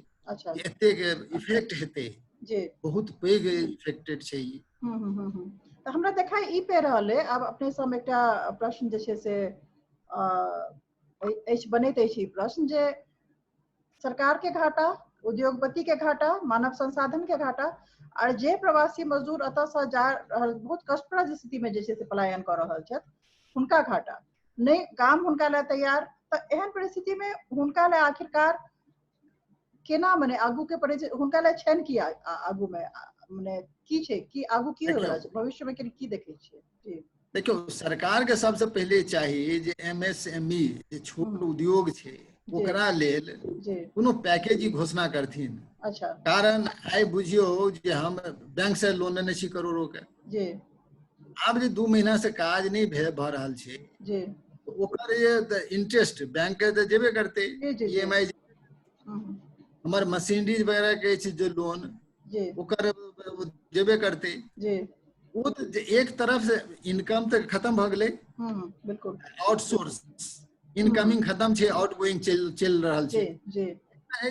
एतेक इफेक्ट हेतै, बहुत पैघ इफेक्टेड छै ई। तऽ हमरा देखाइ ई पे रहल है। आब अपने से हम एकटा प्रश्न जे छै से अछि बनैत अछि ई प्रश्न जे सरकार के घाटा, उद्योगपति के घाटा, मानव संसाधन के घाटा, और जे प्रवासी मजदूर एतऽ से जा रहल बहुत कष्टप्रद स्थिति में जे छै से पलायन कऽ रहल छथि हुनका घाटा नहि, गाम हुनका लए तैयार, तऽ एहन परिस्थिति में हुनका लए आखिरकार केना मने आगू के परिस्थिति हुनका लए छनि की आगू में मने की छै, की आगू की होय छै भविष्य में, की देखै छियै? देखियौ सरकार के सबसे पहिले चाही जे एमएसएमई जे छोट उद्योग छै ओकरा लेल कोनो पैकेज घोषणा करथिन। अच्छा। कारण आइ बुझियौ जे हम बैंक से लोन लेने छी करोड़ों के, आब जे 2 महीना से काज नहि भऽ रहल छै, ओकर जे इंटरेस्ट बैंक के तऽ जेबे करतै, ईएमआई, हमर मशीनरी वगैरह के छै जे लोन ओकर जेबे करतै, ओ तऽ एक तरफ से इनकम तऽ खत्म भऽ गेलै, बिल्कुल आउटसोर्स इनकमिंग खत्म छै, आउटगोइंग चलि रहल छै,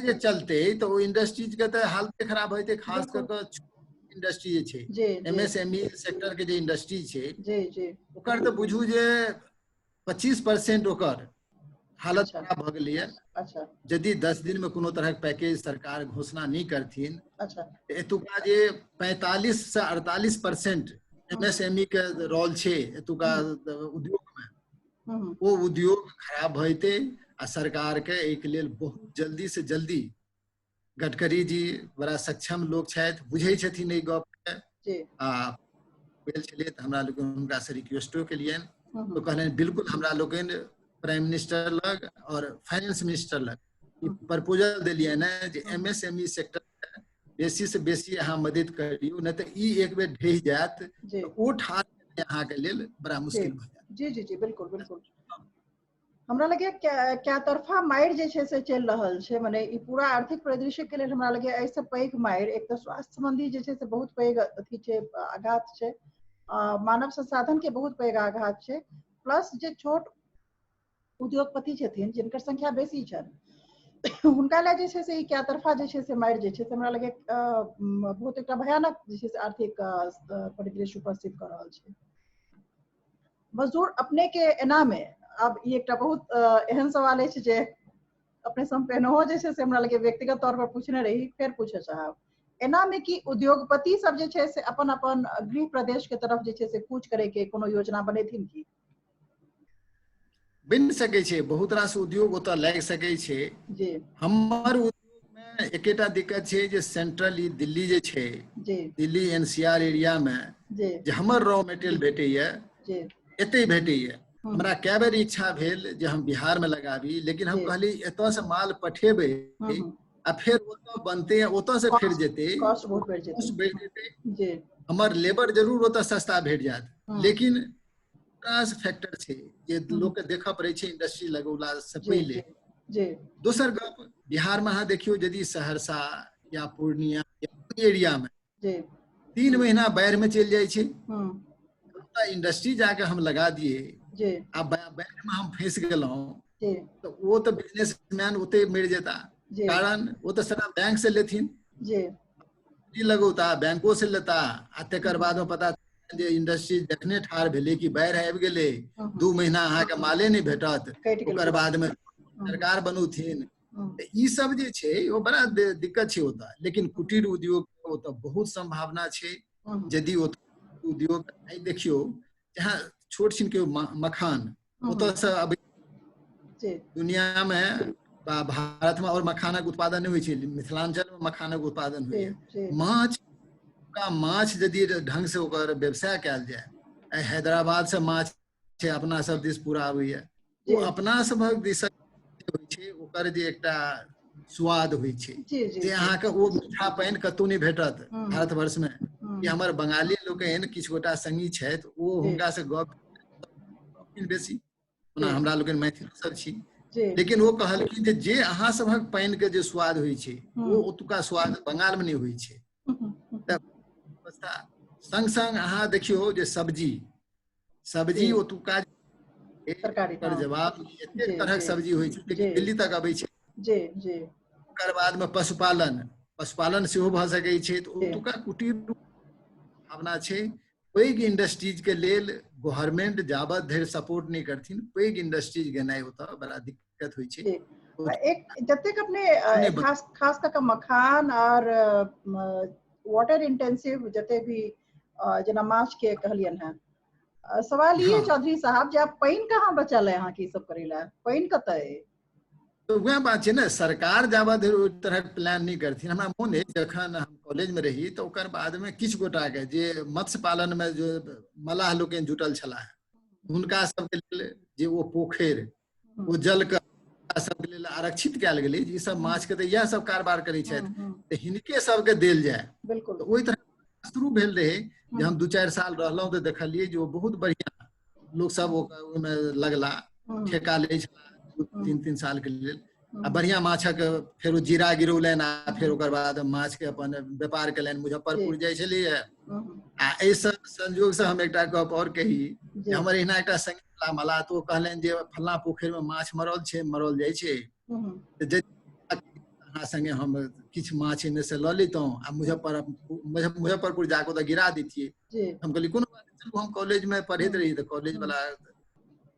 जे चलते तऽ ओ इंडस्ट्रीज के तऽ हालते खराब हेतै, खास कऽ कऽ इंडस्ट्री जे छै एमएसएमई सेक्टर के जे इंडस्ट्री छै ओकर तऽ बुझू जे 25% ओकर हालत खराब भऽ गेलैए। यदि 10 दिन में कोनो तरहक पैकेज सरकार घोषणा नहि करथिन, एतुका जे 45 से 48% एमएसएमई के रोल छै एतुका उद्योग में, ओ उद्योग खराब भऽ जेतै। आ सरकार के एहिके लेल बहुत जल्दी से जल्दी गडकरी जी बड़ा सक्षम लोक छथि, बुझै छथिन एहि गप के, आ भेल छलियै तऽ हमरा लोकनि हुनका से रिक्वेस्टो केलियनि, तो कहलनि बिल्कुल हमरा लोकनि प्राइम मिनिस्टर लग और फाइनेंस मिनिस्टर लग ई प्रपोजल देलियनि हेँ जे एमएसएमई सेक्टर बेसी से बेसी अहाँ मदद करियौ, नहि तऽ ई एक बेर ढहि जायत ओ ठाढ़ अहाँके लेल बड़ा मुश्किल भऽ जायत। जी जी जी बिल्कुल बिल्कुल। हमरा लगैए कै तरफा मारि जे छै से चलि रहल छै। मने ई पूरा आर्थिक परिदृश्य के लेल हमरा लगैए एहिसँ पैघ मारि, एक तऽ स्वास्थ्य संबंधी जे छै से बहुत पैघ अथी छै, आघात छै, मानव संसाधन के बहुत पैघ आघात छै, प्लस जे छोट उद्योगपति छथिन जिनकर संख्या बेसी छनि हुनका लए जे छै से ई कै तरफा जे छै से मारि जे छै से हमरा लगैए बहुत एकटा भयानक जे छै से आर्थिक परिदृश्य उपस्थित कऽ रहल छै। मजदूर अपने के एना मे आब ई एकटा बहुत एहन सवाल अछि जे अपने से हम पहिनहो जे छै से हमरा लगैए व्यक्तिगत तौर पर पूछने रही, फेर पूछे चाहब, एना मे कि उद्योगपति सब जे छै से अपन अपन गृह प्रदेश के तरफ जे छै से कूच करे के कोनो योजना बनेथिन की? बनि सकै छै, बहुत रास उद्योग ओतऽ लागि सकै छै। जी। हमर उद्योग मे एकेटा दिक्कत छै जे सेंट्रल ई दिल्ली जे छै, दिल्ली एनसीआर एरिया मे जे हमर रॉ मेटेरियल भेटैया एतै भेटैया। हमरा कए बेर इच्छा भेल जे हम बिहार में लगाबी, लेकिन हम कहली एतऽ से माल पठेबै आ फेर ओतऽ बनते, ओतऽ से फेर जेतै, कॉस्ट बहुत बढ़ि जेतै, हमर लेबर जरूर ओतऽ सस्ता भेट जायत, लेकिन रास फैक्टर छै जे लोक के देखऽ पड़ै छै इंडस्ट्री लगौला से पहिले। दोसर गप, बिहार में अहाँ देखियौ यदि सहरसा या पूर्णिया या एरिया में 3 महीना बाढ़ि में चलि जाइ छै, इंडस्ट्री जाके हम लगा दिए आ बाढ़ि में हम फंसि गेलहुँ तऽ ओ तऽ बिजनेसमैन ओते मरि जेता, कारण ओ तऽ सारा बैंक से लेथिन, लगौता बैंको से लेता, आ तकर बाद में पता जे इंडस्ट्री जखने ठाढ़ भेलै कि बाढ़ि आबि गेलै, 2 महीना अहाँके माले नहि भेटत, ओकर बाद में सरकार बनौथिन, ई सब जे छै ओ बड़ा दिक्कत छै ओतऽ। लेकिन कुटीर उद्योग ओतऽ बहुत संभावना छै। यदि उद्योग आइ देखियौ जहाँ छोट छिन के मखान ओतऽ से अबै, दुनिया में भारत में और मखानक उत्पादन नहि होइ छै, मिथिलांचल में मखानक उत्पादन होइया। माछ का माछ यदि ढंग से ओकर व्यवसाय कयल जाय, आइ हैदराबाद से माछ छै अपना सब दिस पूरा आबैया, ओ अपना सबक दिस होइ छै, ओकर जे एकटा स्वाद होइ छै जे अहाँके ओ मीठा पानि कतौ नहि भेटत भारतवर्ष में। हमर बंगाली लोकनि किछु गोटा संगी छथि, ओ हुनका से गप बेसी, ओना हमरा लोकनि मैथिल सब छी, लेकिन ओ कहलखिन जे जे अहाँ सभक पानि के जे स्वाद होइ छै ओ ओतुका स्वाद बंगाल में नहि होइ छै। संग संग अहाँ देखियौ जे सब्जी सब्जी ओतुका पर जवाब एतेक तरहक सब्जी होइ छै दिल्ली तक अबै छै। ओकर बाद में पशुपालन, पशुपालन सेहो भऽ सकै छै। तऽ ओतुका कुटीर भावना छै। पैघ इंडस्ट्रीज के लेल गवर्नमेंट जाबत धरि सपोर्ट नहि करथिन, पैघ इंडस्ट्रीज गेनाइ ओतऽ बड़ा दिक्कत होइ छै। एक जतेक अपने खास खास कऽ मखान और वाटर इंटेंसिव जते भी जेना माछ के कहलियन हेँ, सवाल ये चौधरी साहब जे आप पानि कहाँ बचल है अहाँके ई सब करै लए, पानि कतऽ है? तो वएह बात छै ने, सरकार जाबत धरि ओहि तरहक प्लान नहि करथिन। हमरा मोन अछि जखन हम कॉलेज में रही तऽ ओकर बाद में किछु गोटा के जे मत्स्य पालन में जो मलाह लोकनि जुटल छलाह हुनका सबके लेल जे ओ पोखरि ओ जल के सबके लेल आरक्षित कयल गेलै, ई सब माछ के तऽ इएह सब कारोबार करै छथि तऽ हिनके सबके देल जाय। बिल्कुल ओहि तरह शुरू भेल रहै जे हम 2-4 साल रहलहुँ तऽ देखलियै जे ओ बहुत बढ़िया लोक सब ओहिमे लगला, ठेका लै छलाह 2-3 साल के लेल, आ बढ़िया माछक फेर ओ जीरा गिरौलनि आ फेर ओकर बाद माछ के अपन व्यापार केलनि, मुजफ्फरपुर जाइ छलैया। आ एहि सब संजोग से हम एकटा गप और कही जे हमर एहिना एकटा संगी मलाह, तऽ ओ कहलनि जे फल्लाँ पोखरि में माछ मरल छै, मरल जाइ छै, तऽ अहाँ संगे हम किछु माछ एहिमे से लऽ लेतहुँ आ मुजफ्फरपुर जाकऽ ओतऽ गिरा दैतियै। हम कहलियै कोनो बात नहि, चलू। हम कॉलेज में पढ़ैत रही तऽ कॉलेज वाला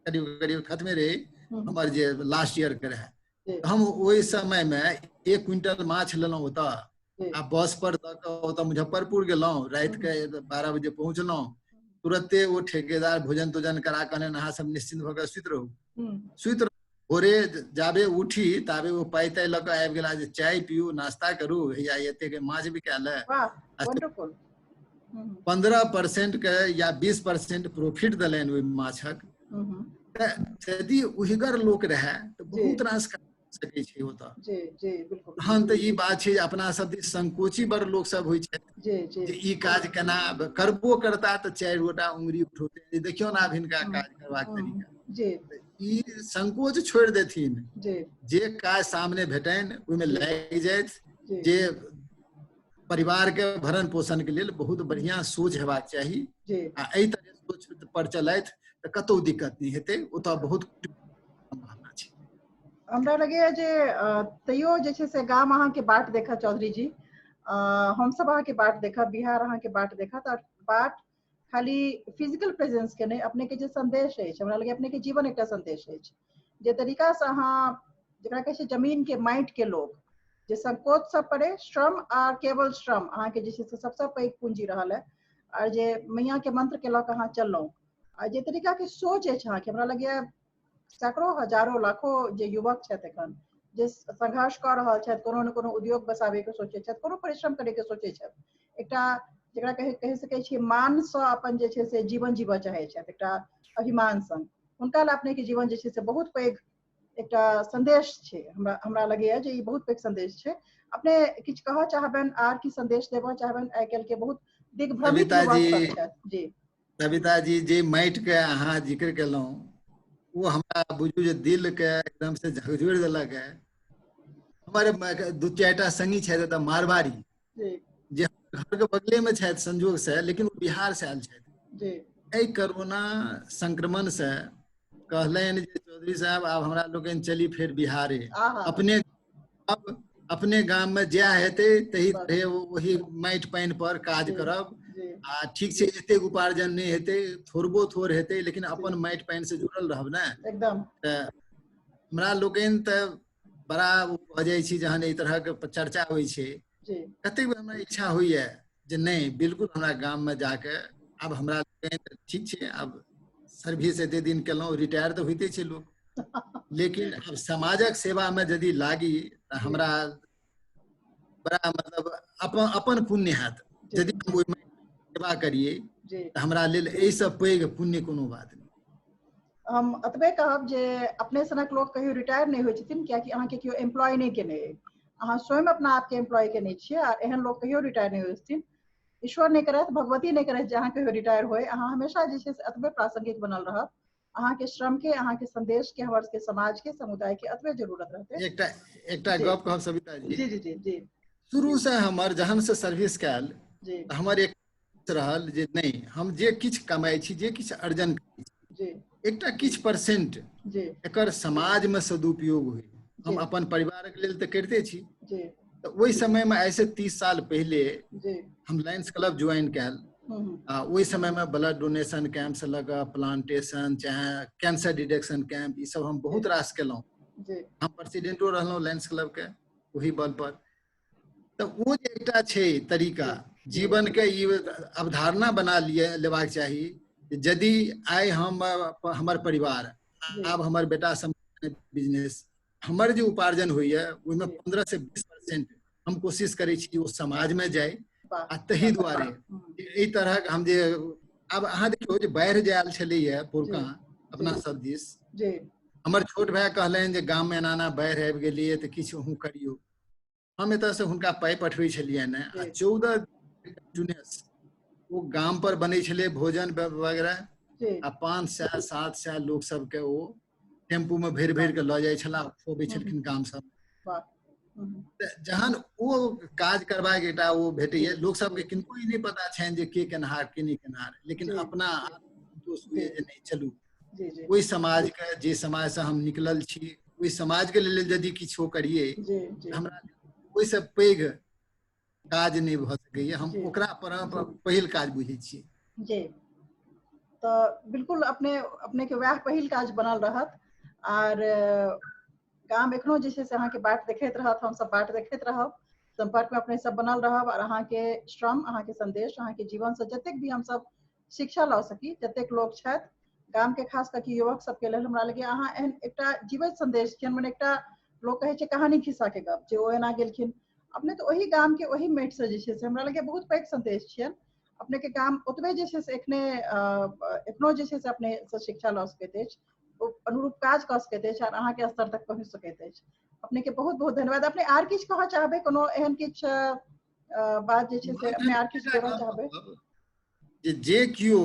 करीब करीब खत्मे रहे हमर जे लास्ट ईयर के रहे, हम ओहि समय में 1 क्विंटल माछ लेलहुँ ओतऽ आ बस पर दऽ कऽ ओतऽ मुजफ्फरपुर गेलहुँ, राति के 12 बजे पहुँचलहुँ, तुरते ओ ठेकेदार भोजन तोजन करा कहलनि अहाँ सब निश्चिन्त भऽ कऽ सुति रहू। सुति भोरे जाबे उठी ताबे ओ पाइ ताइ लऽ कऽ आबि गेला जे चाय पीऊ, नाश्ता करू, हैया एते के माछ बिकायल है। 15% के या 20% प्रोफिट देलनि ओहि माछक। यदि उहिगर लोक रहै तऽ बहुत रास सकै छै ओतऽ। तहन तऽ ई बात छै अपना सब दिस संकोची बड़ लोक सब होइ छै जे ई काज केना करबो करता तऽ 4 गोटा उंगरी उठौते, देखियौ ने आब हिनका काज करबाक तरीका। ई संकोच छोड़ि देथिन, जे काज सामने भेटनि ओहिमे लागि जाथि, जे परिवार के भरण पोषण के लेल बहुत बढ़िया सोच हेबाक चाही आ एहि तरह सोच पर चलथि तऽ कतौ दिक्कत नहि हेतै। ओतऽ बहुत सम्भावना छै। हमरा लगैया जे तैयो जे छै से गाम अहाँके बाट देखत चौधरी जी, हमसब अहाँके बाट देखब, बिहार अहाँके बाट देखत। और बाट खाली फिजिकल प्रेजेंस के नहि, अपने के जे संदेश अछि, हमरा लगैया अपने के जीवन एकटा संदेश अछि। जे तरीका से अहाँ जकरा कहै छै जमीन के माटि के लोक, जे संकोच सब परे श्रम आ केवल श्रम अहाँके जे छै से सबसँ पैघ पूंजी रहल है। और जे मैया के मंत्र के लऽ कऽ अहाँ चललहुँ आ जे तरीका के सोच अछि अहाँके, हमरा लगैया सैकड़ों हजारों लाखों जे युवक छथि एखन जे संघर्ष कऽ रहल छथि, कोनो ने कोनो उद्योग बसाबे के सोचै छथि, कोनो परिश्रम करे के सोचै छथि, एकटा जकरा कहि सकै छियै मानसँ अपन जे छै से जीवन जीबऽ चाहै छथि एकटा अभिमान संग, हुनका लए अपने के जीवन जे छै से बहुत पैघ एकटा संदेश छै। हमरा हमरा लगैया जे ई बहुत पैघ संदेश छै। अपने किछु कहऽ चाहबनि आर की संदेश देबऽ चाहबनि आइ काल्हि के बहुत दिग्भ्रमित युवक सब छथि? जी सविता जी, जे माटि के अहाँ जिक्र केलहुँ ओ हमरा बुझू जे दिल के एकदम से झकझोरि देलक है। हमारे दू चारिटा संगी छथि एतऽ मारवाड़ी, जे घर के बगले में छथि संजोग से, लेकिन ओ बिहार से आयल छथि। एहि कोरोना संक्रमण से कहलनि जे चौधरी साहब आब हमरा लोकनि चली फेर बिहारे, अपने अब अपने गाम में जएह हेतै तही तरहे ओही माटि पानि पर काज करब आ ठीक छै एतेक उपार्जन नहि हेतै, थोड़बो थोड़ हेतै, लेकिन अपन माटि पानि से जुड़ल रहब ने एकदम। तऽ हमरा लोकनि तऽ बड़ा भऽ जाइ छी जहन एहि तरहक चर्चा होइ छै। कतेक बेर हमरा इच्छा होइए जे नहि बिल्कुल हमरा गाम में जाके आब हमरा लोकनि ठीक छै, आब सर्विस एते दिन केलहुँ, रिटायर तऽ होइते छै लोक, लेकिन आब समाजक सेवा में यदि लागी तऽ हमरा बड़ा मतलब अपन अपन पुण्य हैत। यदि हम ओहिमे सेवा करियै तऽ हमरा लेल एहिसँ पैघ पुण्य कोनो बात नहि। हम एतबे कहब जे अपने सनक लोक कहियो रिटायर नहि होइ छथिन, कियाकि अहाँके केओ एम्प्लॉय नहि केने अइ, अहाँ स्वयं अपना आपके एम्प्लॉय केने छियै आ एहन लोक कहियो रिटायर नहि होइ छथिन। ईश्वर नहि करथि, भगवती नहि करथि जे अहाँ कहियो रिटायर होय, अहाँ हमेशा जे छै से एतबे प्रासंगिक बनल रहब। अहाँके श्रम के, अहाँके संदेश के, हमर सबके समाज के, समुदाय के एतबे जरूरत रहतै। एकटा एकटा गप कहब सविता जी। जी जी जी जी। शुरू से हमर जहन से सर्विस कयल हमर एक रहल जे नहि हम जे किछु कमाइ छी, जे किछु अर्जन करै छी, एकटा किछु परसेंट एकर समाज में सदुपयोग होइ। हम अपन परिवारक लेल तऽ करिते छी। तऽ ओहि समय में आइ से 30 साल पहिले हम लायंस क्लब ज्वाइन कयल आ ओहि समय में ब्लड डोनेशन कैंप से लऽ कऽ प्लांटेशन चाहे कैंसर डिटेक्शन कैंप ई सब हम बहुत रास केलहुँ। हम प्रेसिडेंटो रहलहुँ लायंस क्लब के ओही बल पर। तऽ ओ जे एकटा छै तरीका जीवन के ई अवधारणा बना लिए लेबाक चाही। यदि आइ हम हमर परिवार आब हमर बेटा सब बिजनेस हमर जे उपार्जन होइए ओहिमे 15 से 20% हम कोशिश करै छी ओ समाजमे जाय। आ तही दुआरे एहि तरहक हम जे आब अहाँ देखियौ जे बाढ़ि जे आयल छलैया पुरका अपना सब दिस, हमर छोट भाय कहलनि जे गाममे एना एना बाढ़ि आबि गेलैए तऽ किछु अहूँ करियौ। हम एतऽ से हुनका पाइ पठबै छलियनि आ 14 कंटिन्यूअस ओ गाम पर बनै छलै भोजन वगैरह आ 500 700 लोक सबके ओ टेम्पू में भरि भरि के लऽ जाइ छला, खुअबै छलखिन गाम सब। जहन ओ काज करबाक एकटा ओ भेटैया, लोक सबके किनको ई नहि पता छनि जे के केनहार के नहि केनहार, लेकिन अपना संतोष होइए जे नहि चलू ओहि समाज के जे समाज से हम निकलल छी ओहि समाज के लेल यदि किछो करियै हमरा ओहिसँ पैघ काज नहि भऽ सकैया। हम ओकरा पर पहिल काज बुझै छियै। जी तऽ बिल्कुल अपने अपने के वएह पहिल काज बनल रहत आर गाम एखनो जे छै से अहाँके बाट देखैत रहत, हमसब बाट देखैत रहब, संपर्क में अपने सब बनल रहब और अहाँके श्रम, अहाँके संदेश, अहाँके जीवन से जतेक भी हमसब शिक्षा लऽ सकी, जतेक लोक छथि गाम के खास करके युवक सबके लेल हमरा लगैया अहाँ एहन एकटा जीवैत संदेश छियनि। मने एकटा लोक कहै छै कहानी खिस्सा के गप जे ओ एना गेलखिन, अपने तऽ ओहि गाम के ओहि माटि से जे छै से हमरा लगैया बहुत पैघ संदेश छियनि। अपने के गाम ओतबे जे छै से एखने एखनो जे छै से अपने से शिक्षा लऽ सकैत अछि, अनुरूप काज कऽ सकैत अछि और अहाँके स्तर तक पहुँच सकैत अछि। अपने के बहुत बहुत धन्यवाद। अपने आर किछु कहऽ चाहबै, कोनो एहन किछु बात जे छै से अपने आर किछु जोड़ऽ चाहबै? जे केओ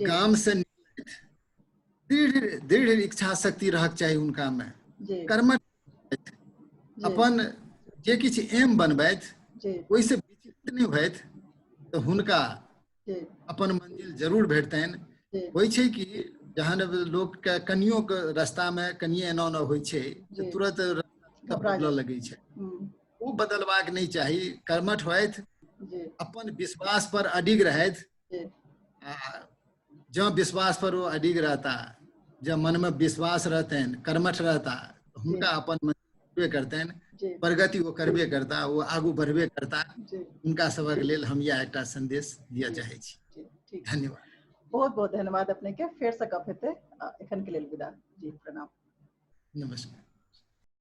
गाम से निकलथि दृढ़ दृढ़ इच्छा शक्ति रहक चाही हुनकामे, कर्मठ, अपन जे किछु एम बनबथि ओहिसँ विचलित नहि होथि तऽ हुनका अपन मंजिल जरूर भेटतनि। होइ छै कि जहन लोकके कनियो के रास्तामे कनिये एना ओना होइ छै तऽ तुरंत बदलऽ लगै छै, ओ बदलबाक नहि चाही। कर्मठ होथि, अपन विश्वास पर अडिग रहथि, आ जँ विश्वास पर ओ अडिग रहता, जँ मनमे विश्वास रहतनि, कर्मठ रहता, हुनका अपन मंजिल करतनि, प्रगति ओ करबे करता, ओ आगू बढ़बे करता। हुनका सबक लेल हम इएह एकटा संदेश दिअ चाहै छी। धन्यवाद। बहुत बहुत धन्यवाद अपने के। फेर से गप हेतै, एखन के लेल विदा जी, प्रणाम। नमस्कार।